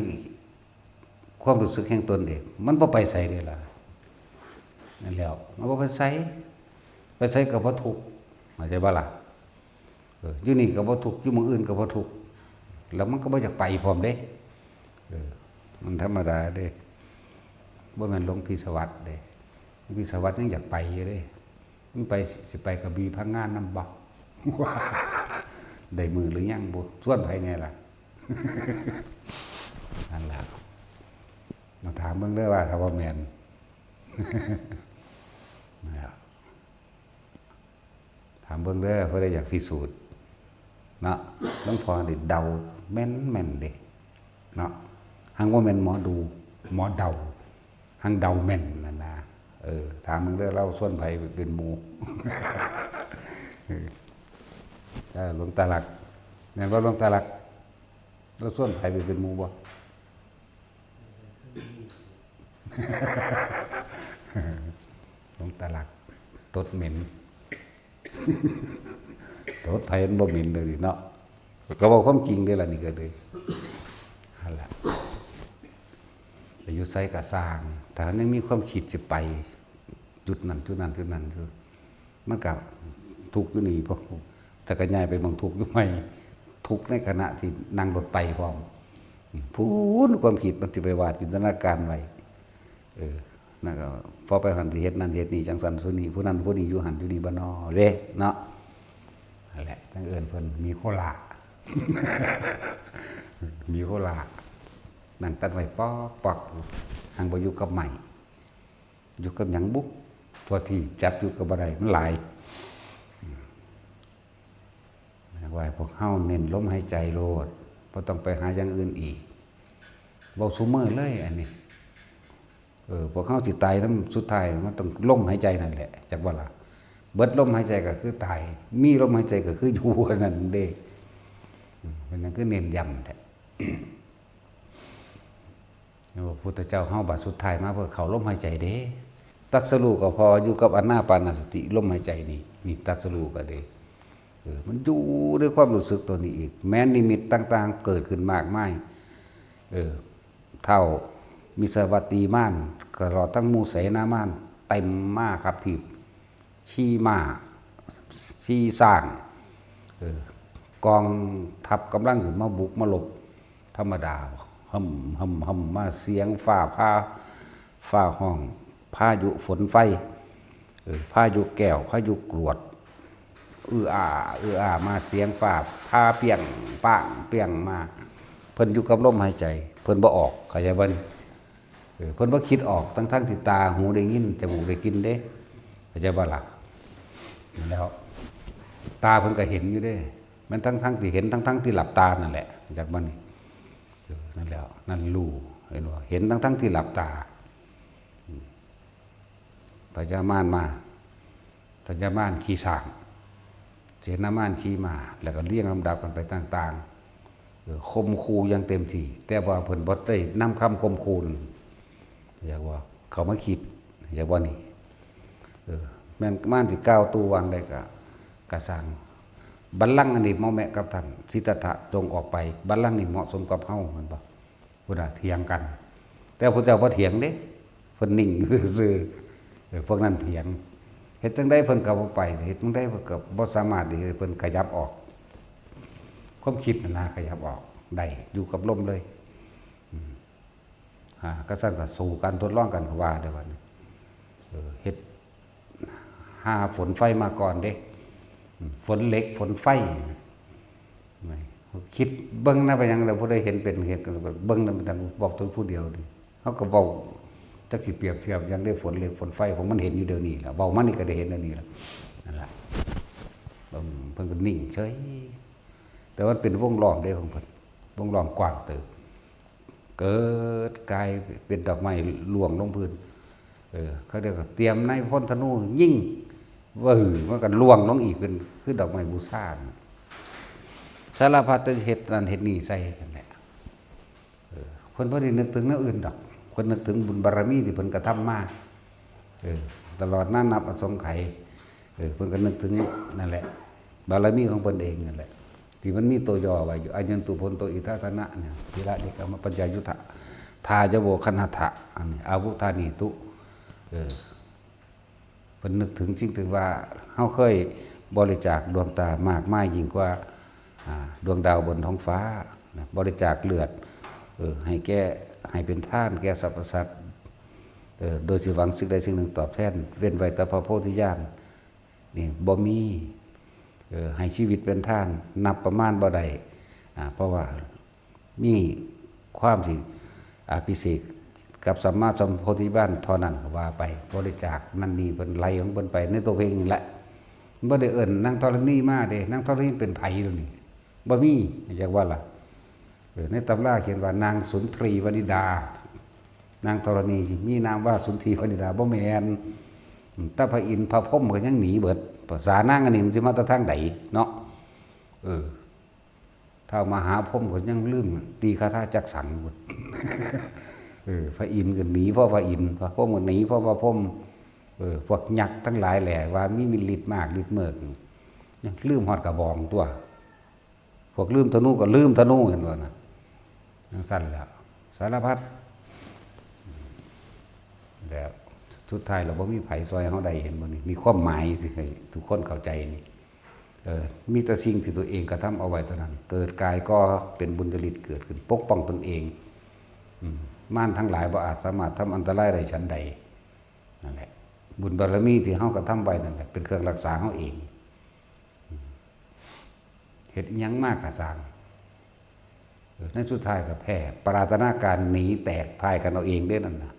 ความรู้สึกแห่งตนเอง มันบ่ไปไสเด้ล่ะ นั่นแหล้ว มันบ่ไปไส ไปไสก็บ่ทุกข์ เข้าใจบ่ล่ะ เออ อยู่นี่ก็บ่ทุกข์ อยู่หม่องอื่นก็บ่ทุกข์ แล้วมันก็บ่อยากไปพร้อมเด้ เออ มันธรรมดาเด้ บ่แม่นหลวงพี่สวัสดิ์เด้ หลวงพี่สวัสดิ์ยังอยากไปอยู่เด้ มันไป สิไปกระบี่พังงานนำบ่ ได้มื้อหรือยังบ่ ชวนไผแหน่ล่ะ นั่นล่ะ มาถามเบิ่งเด้อว่าถ้าว่าแม่น นะครับ ถามเบิ่งเด้อ ผู้ใดอยากพิสูจน์เนาะ หลวงพ่อนี่เดาแม่นๆเด้เนาะ หังบ่แม่นหมอดู หมอเดา หังเดาแม่นนั่นนะ เออ ถามเบิ่งเด้อ ลาวชวนไผเป็นหมู่ เออ เออ หลวงตาหลัก แม่นบ่หลวงตาหลัก ลาวชวนไผไปเป็นหมู่บ่ หลวงตาหลัก ตดเหม็น ตดไผมันบ่เหม็นเลยเนาะ ก็เว้าความจริงเด้ล่ะนี่ก็เลย นั่นล่ะ ไปอยู่ไสก็ซ่าง ถ้ายังมีความคิดสิไป จุดนั้น จุดนั้น จุดนั้นอยู่ มันก็ทุกข์อยู่นี่ พอ แต่ก็ย้ายไปหม่องทุกข์อยู่ใหม่ ทุกข์ในขณะที่นั่งรถไปพร้อม พู้นความคิดมันสิไปวาดจินตนาการไว้ เออ นั่นก็ พอไปหั่นสิเฮ็ดนั่นเฮ็ดนี่ จั่งซั้นซั้นนี่ ผู้นั้นผู้นี้อยู่หั่นอยู่นี่บ่น้อเด้เนาะ นั่นแหละ จั่งเอิ้นเพิ่นมีโคล่า มีโคล่า นั่งตัดไม้ปอกปอก หังบ่อยู่กับไม้ อยู่กับหยังบุ ทั่วที่จับอยู่ก็บ่ได้ มันหลาย ว่าให้พวกเฮาเน้นลมหายใจโลด บ่ต้องไปหาอย่างอื่นอีก เว้าซุมื้อเลยอันนี้ เออ พวกเฮาสิตายนำสุดท้ายมันต้องลมหายใจนั่นแหละ จักว่าล่ะ เบิดลมหายใจก็คือตาย มีลมหายใจก็คืออยู่ นั่นเด้ อืม เป็นหยังคือเน้นย้ำแท้ พระพุทธเจ้าเฮาบัดสุดท้ายมาเพื่อเข้าลมหายใจเด้ ตรัสรู้ก็เพราะอยู่กับอานาปานสติลมหายใจนี่ นี่ตรัสรู้ก็เด้ เออ มันอยู่ด้วยความรู้สึกตัวนี้อีก แม้นิมิตต่างๆเกิดขึ้นมากมาย เออ ท้าวมิสวัตตีมาร ตลอดทั้งหมู่เสนามาร เต็มมาครับที่ ขี่ม้า ขี่ช้าง เออ กองทัพกำลังขึ้นมาบุกมาลบ ธรรมดา หึ่มหึ่มหึ่มมาเสียงฟ้าผ่า ฟ้าฮ้อง พายุฝนไฟ เออ พายุแก้ว พายุกรวด อืออา อืออา มา เสียงฟ้าผ่าเปรี้ยงป้างเปรี้ยงมา เพิ่นอยู่กับลมหายใจ เพิ่นบ่ออก เข้าใจบ่นี่ เออ เพิ่นบ่คิดออก ทั้งๆที่ตาหูได้ยิน จมูกได้กลิ่นเด้ เข้าใจบ่ล่ะ นั่นแหล้ว ตาเพิ่นก็เห็นอยู่เด้ แม่นทั้งๆที่เห็น ทั้งๆที่หลับตานั่นแหละ จักบ่นี่ เออ นั่นแหล้ว นั่นรู้ เห็นบ่ เห็นทั้งๆที่หลับตา อืม พญามารมา พญามารขี่ช้าง เสนามารขี่ม้า แล้วก็เรียงลำดับกันไปต่างๆ เออ ข่มขู่อย่างเต็มที่ แต่ว่าเพิ่นบ่ได้นำคำข่มขู่นั้น อยากว่าเข้ามาคิด อยากว่านี่ เออ แม่นมารสิกล่าวตู่ว่าจั่งใดก็ ก็ซ่าง บัลลังก์อันนี้เหมาะแมะกับท่าน สิทธัตถะจงออกไป บัลลังก์นี้เหมาะสมกับเฮา แม่นบ่ พุ้นน่ะเถียงกัน แต่พระเจ้าบ่เถียงเด้ เพิ่นนิ่งซื่อๆ เออ พวกนั้นเถียง เฮ็ดจั่งใดเพิ่นก็บ่ไป เฮ็ดจั่งใดเพิ่นก็บ่สามารถที่ให้เพิ่นขยับออก ความคิดนั่นนะขยับออกได้ อยู่กับลมเลย อืม อ่า ก็ซั่นก็สู้กันทดลองกันก็ว่าเด้อบัดนี้ เออ เฮ็ด หาฝนไฟมาก่อนเด้ อืม ฝนเหล็กฝนไฟ คิดเบิ่งนะ ไปหยังเราผู้ใดเห็นเป็นเหตุ เบิ่งนะ มันเว้าแต่ผู้เดียวนี่ เฮาก็เว้า จักสิเปรียบเทียบหยังได้ ฝนเหล็กฝนไฟของมันเห็นอยู่เดี๋ยวนี้ล่ะ เว้ามานี่ก็ได้เห็นเดี๋ยวนี้ล่ะ นั่นล่ะ เบิ่ง เพิ่นก็นิ่งเฉย แต่มันเป็นวงล้อมเด้ของเพิ่น วงล้อมกว้างเติบ เกิดกลายเป็นดอกไม้ร่วงลงพื้น เออ เขาเรียกว่าเตรียมนายพลธนูยิง วื้อ มันก็ร่วงลงอีกเป็นคือดอกไม้บูชาน่ะ สารพัดจะเฮ็ดนั่นเฮ็ดนี่ใส่นั่นแหละ เออ เพิ่นบ่ได้นึกถึงแนวอื่นดอก เพิ่นนึกถึงบุญบารมีที่เพิ่นกระทำมา เออ ตลอดนานับอสงไขย เออ เพิ่นก็นึกถึงนั่นแหละ บารมีของเพิ่นเองนั่นแหละ ที่มันมีตัวย่อไว้อยู่ อายันตุพลโตอิทัทนะเนี่ย วิระเนกขมมะปัญญายุทธะ ทายโวคันหัตถะ อันนี้ อาวุธานีตุ เออ เพิ่นนึกถึงสิ่งที่ว่าเฮาเคยบริจาคดวงตามากมายยิ่งกว่า อ่า ดวงดาวบนท้องฟ้านะ บริจาคเลือด เออ ให้แก่ ให้เป็นทานแก่สรรพสัตว์ เออ โดยสิหวังสิ่งใดสิ่งหนึ่งตอบแทน เว้นไว้แต่พระโพธิญาณ นี่บ่มี เออ ให้ชีวิตเป็นทาน นับประมาณบ่ได้ อ่า เพราะว่ามีความที่อภิเษกกับสัมมาสัมโพธิญาณเท่านั้นก็ว่าไป บริจาคนั่นนี่ เพิ่นไหลของเพิ่นไปในตัวเพิ่นเองนี่แหละ บ่ได้เอิ้นนางธรณีมาเด้ นางธรณีเป็นไผเดี๋ยวนี้ บ่มี อยากว่าล่ะ เออ ในตำราเขียนว่านางสุนทรีวนิดา นางธรณีมีนามว่าสุนทรีวนิดา บ่แม่น อืม แต่พระอินทร์พระพรหมก็ยังหนีเบิด ภาษานางอันนี้มันสิมาแต่ทางใดเนาะ เออ ท้าวมหาพรหมก็ยังลืมตีคาถาจักสังพุ้น เออ พระอินทร์ก็หนีเพราะพระอินทร์ พระพรหมก็หนีเพราะพระพรหม เออ พวกยักษ์ทั้งหลายแหละว่ามีฤทธิ์มากฤทธิ์เมิก ยังลืมฮอดกระบองตัว พวกลืมธนูก็ลืมธนู เห็นบ่นะ จั่งซั่นแหละ สารพัด แล้วสุดท้ายเราบ่มีไผซอยเฮาได้ เห็นบ่นี่ มีความหมายที่ให้ทุกคนเข้าใจนี่ เออ มีแต่สิ่งที่ตัวเองกระทำเอาไว้เท่านั้น เกิดกายก็เป็นบุญญาฤทธิ์เกิดขึ้นปกป้องตนเอง อืม มารทั้งหลายบ่อาจสามารถทำอันตรายได้ฉันใด นั่นแหละ บุญบารมีที่เฮากระทำไว้นั่นแหละ เป็นเครื่องรักษาเฮาเอง เฮ็ดอิหยังมากกะซ่าง เออ ในสุดท้ายก็แพ้ ปรารถนาการหนีแตกพ่ายกันเอาเองเด้นั่นน่ะ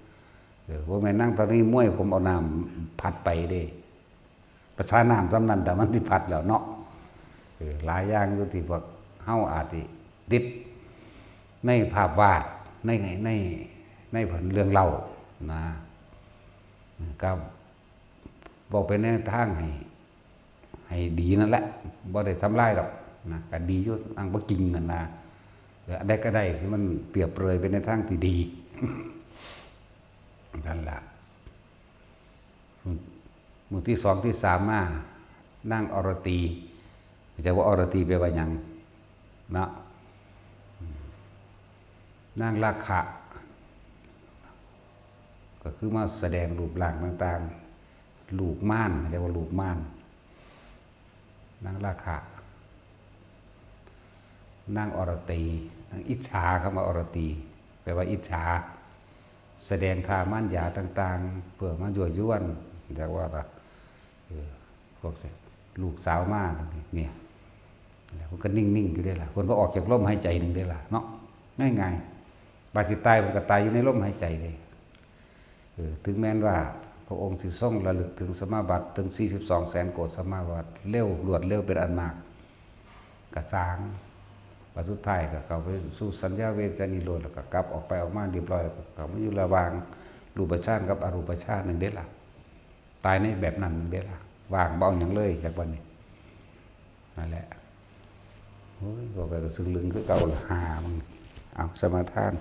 เออ บ่แม่นนางธรณีมวยผมเอาน้ำพัดไปเด้ ภาษาน้ำส่ำนั้นแต่มันสิพัดแล้วเนาะ เออ หลายอย่างอยู่ที่พวกเฮาอาจสิติดในภาพวาด ใน ใน ในเรื่องเล่านะ ก็บอกเป็นแนวทางให้ ให้ดีนั่นแหละ บ่ได้ทำลายดอกนะ ก็ดีอยู่ อันบ่จริงนั่นนะ เออ อันใดก็ได้ที่มันเปรียบเปรยเป็นในทางที่ดี นั่นล่ะ มื้อที่สองที่สามมา นางอรตี เข้าใจว่าอรตีแปลว่าหยัง เนาะ นางราคะ ก็คือมาแสดงรูปร่างต่างๆ ลูกมาร เข้าใจว่าลูกมาร นางราคะ นางอรตี นางอิจฉา คำว่าอรตี แปลว่าอิจฉา แสดงท่ามารยาต่างๆ เพื่อมายั่วยวน เรียกว่า เออ พวกเสพ ลูกสาวมาเนี่ย แล้วเพิ่นก็นิ่งๆอยู่เด้ล่ะ เพิ่นบ่ออกจากลมหายใจหนึ่งเด้ล่ะเนาะ ง่ายๆ บาดสิตายเพิ่นก็ตายอยู่ในลมหายใจเลย เออ ถึงแม้นว่าพระองค์สิทรงระลึกถึงสมาบัติถึงสี่สิบสองแสนโกฏสมาบัติเร็ว รวดเร็วเป็นอันมาก กะซ่าง บัดสุดท้ายก็เข้าไปสู่สัญญาเวทนิโรธ แล้วก็กลับออกไปออกมาเรียบร้อย แล้วก็เข้ามาอยู่ระหว่างรูปฌานกับอรูปฌานหนึ่งเด้ล่ะ ตายในแบบนั้นหนึ่งเด้ล่ะ ว่างบ่เอาหยังเลยจากวันนี้ นั่นแหละ โอ้ย บอกไปก็ซึ่งลึงคือเก่าละ หามึง เอาสมาทาน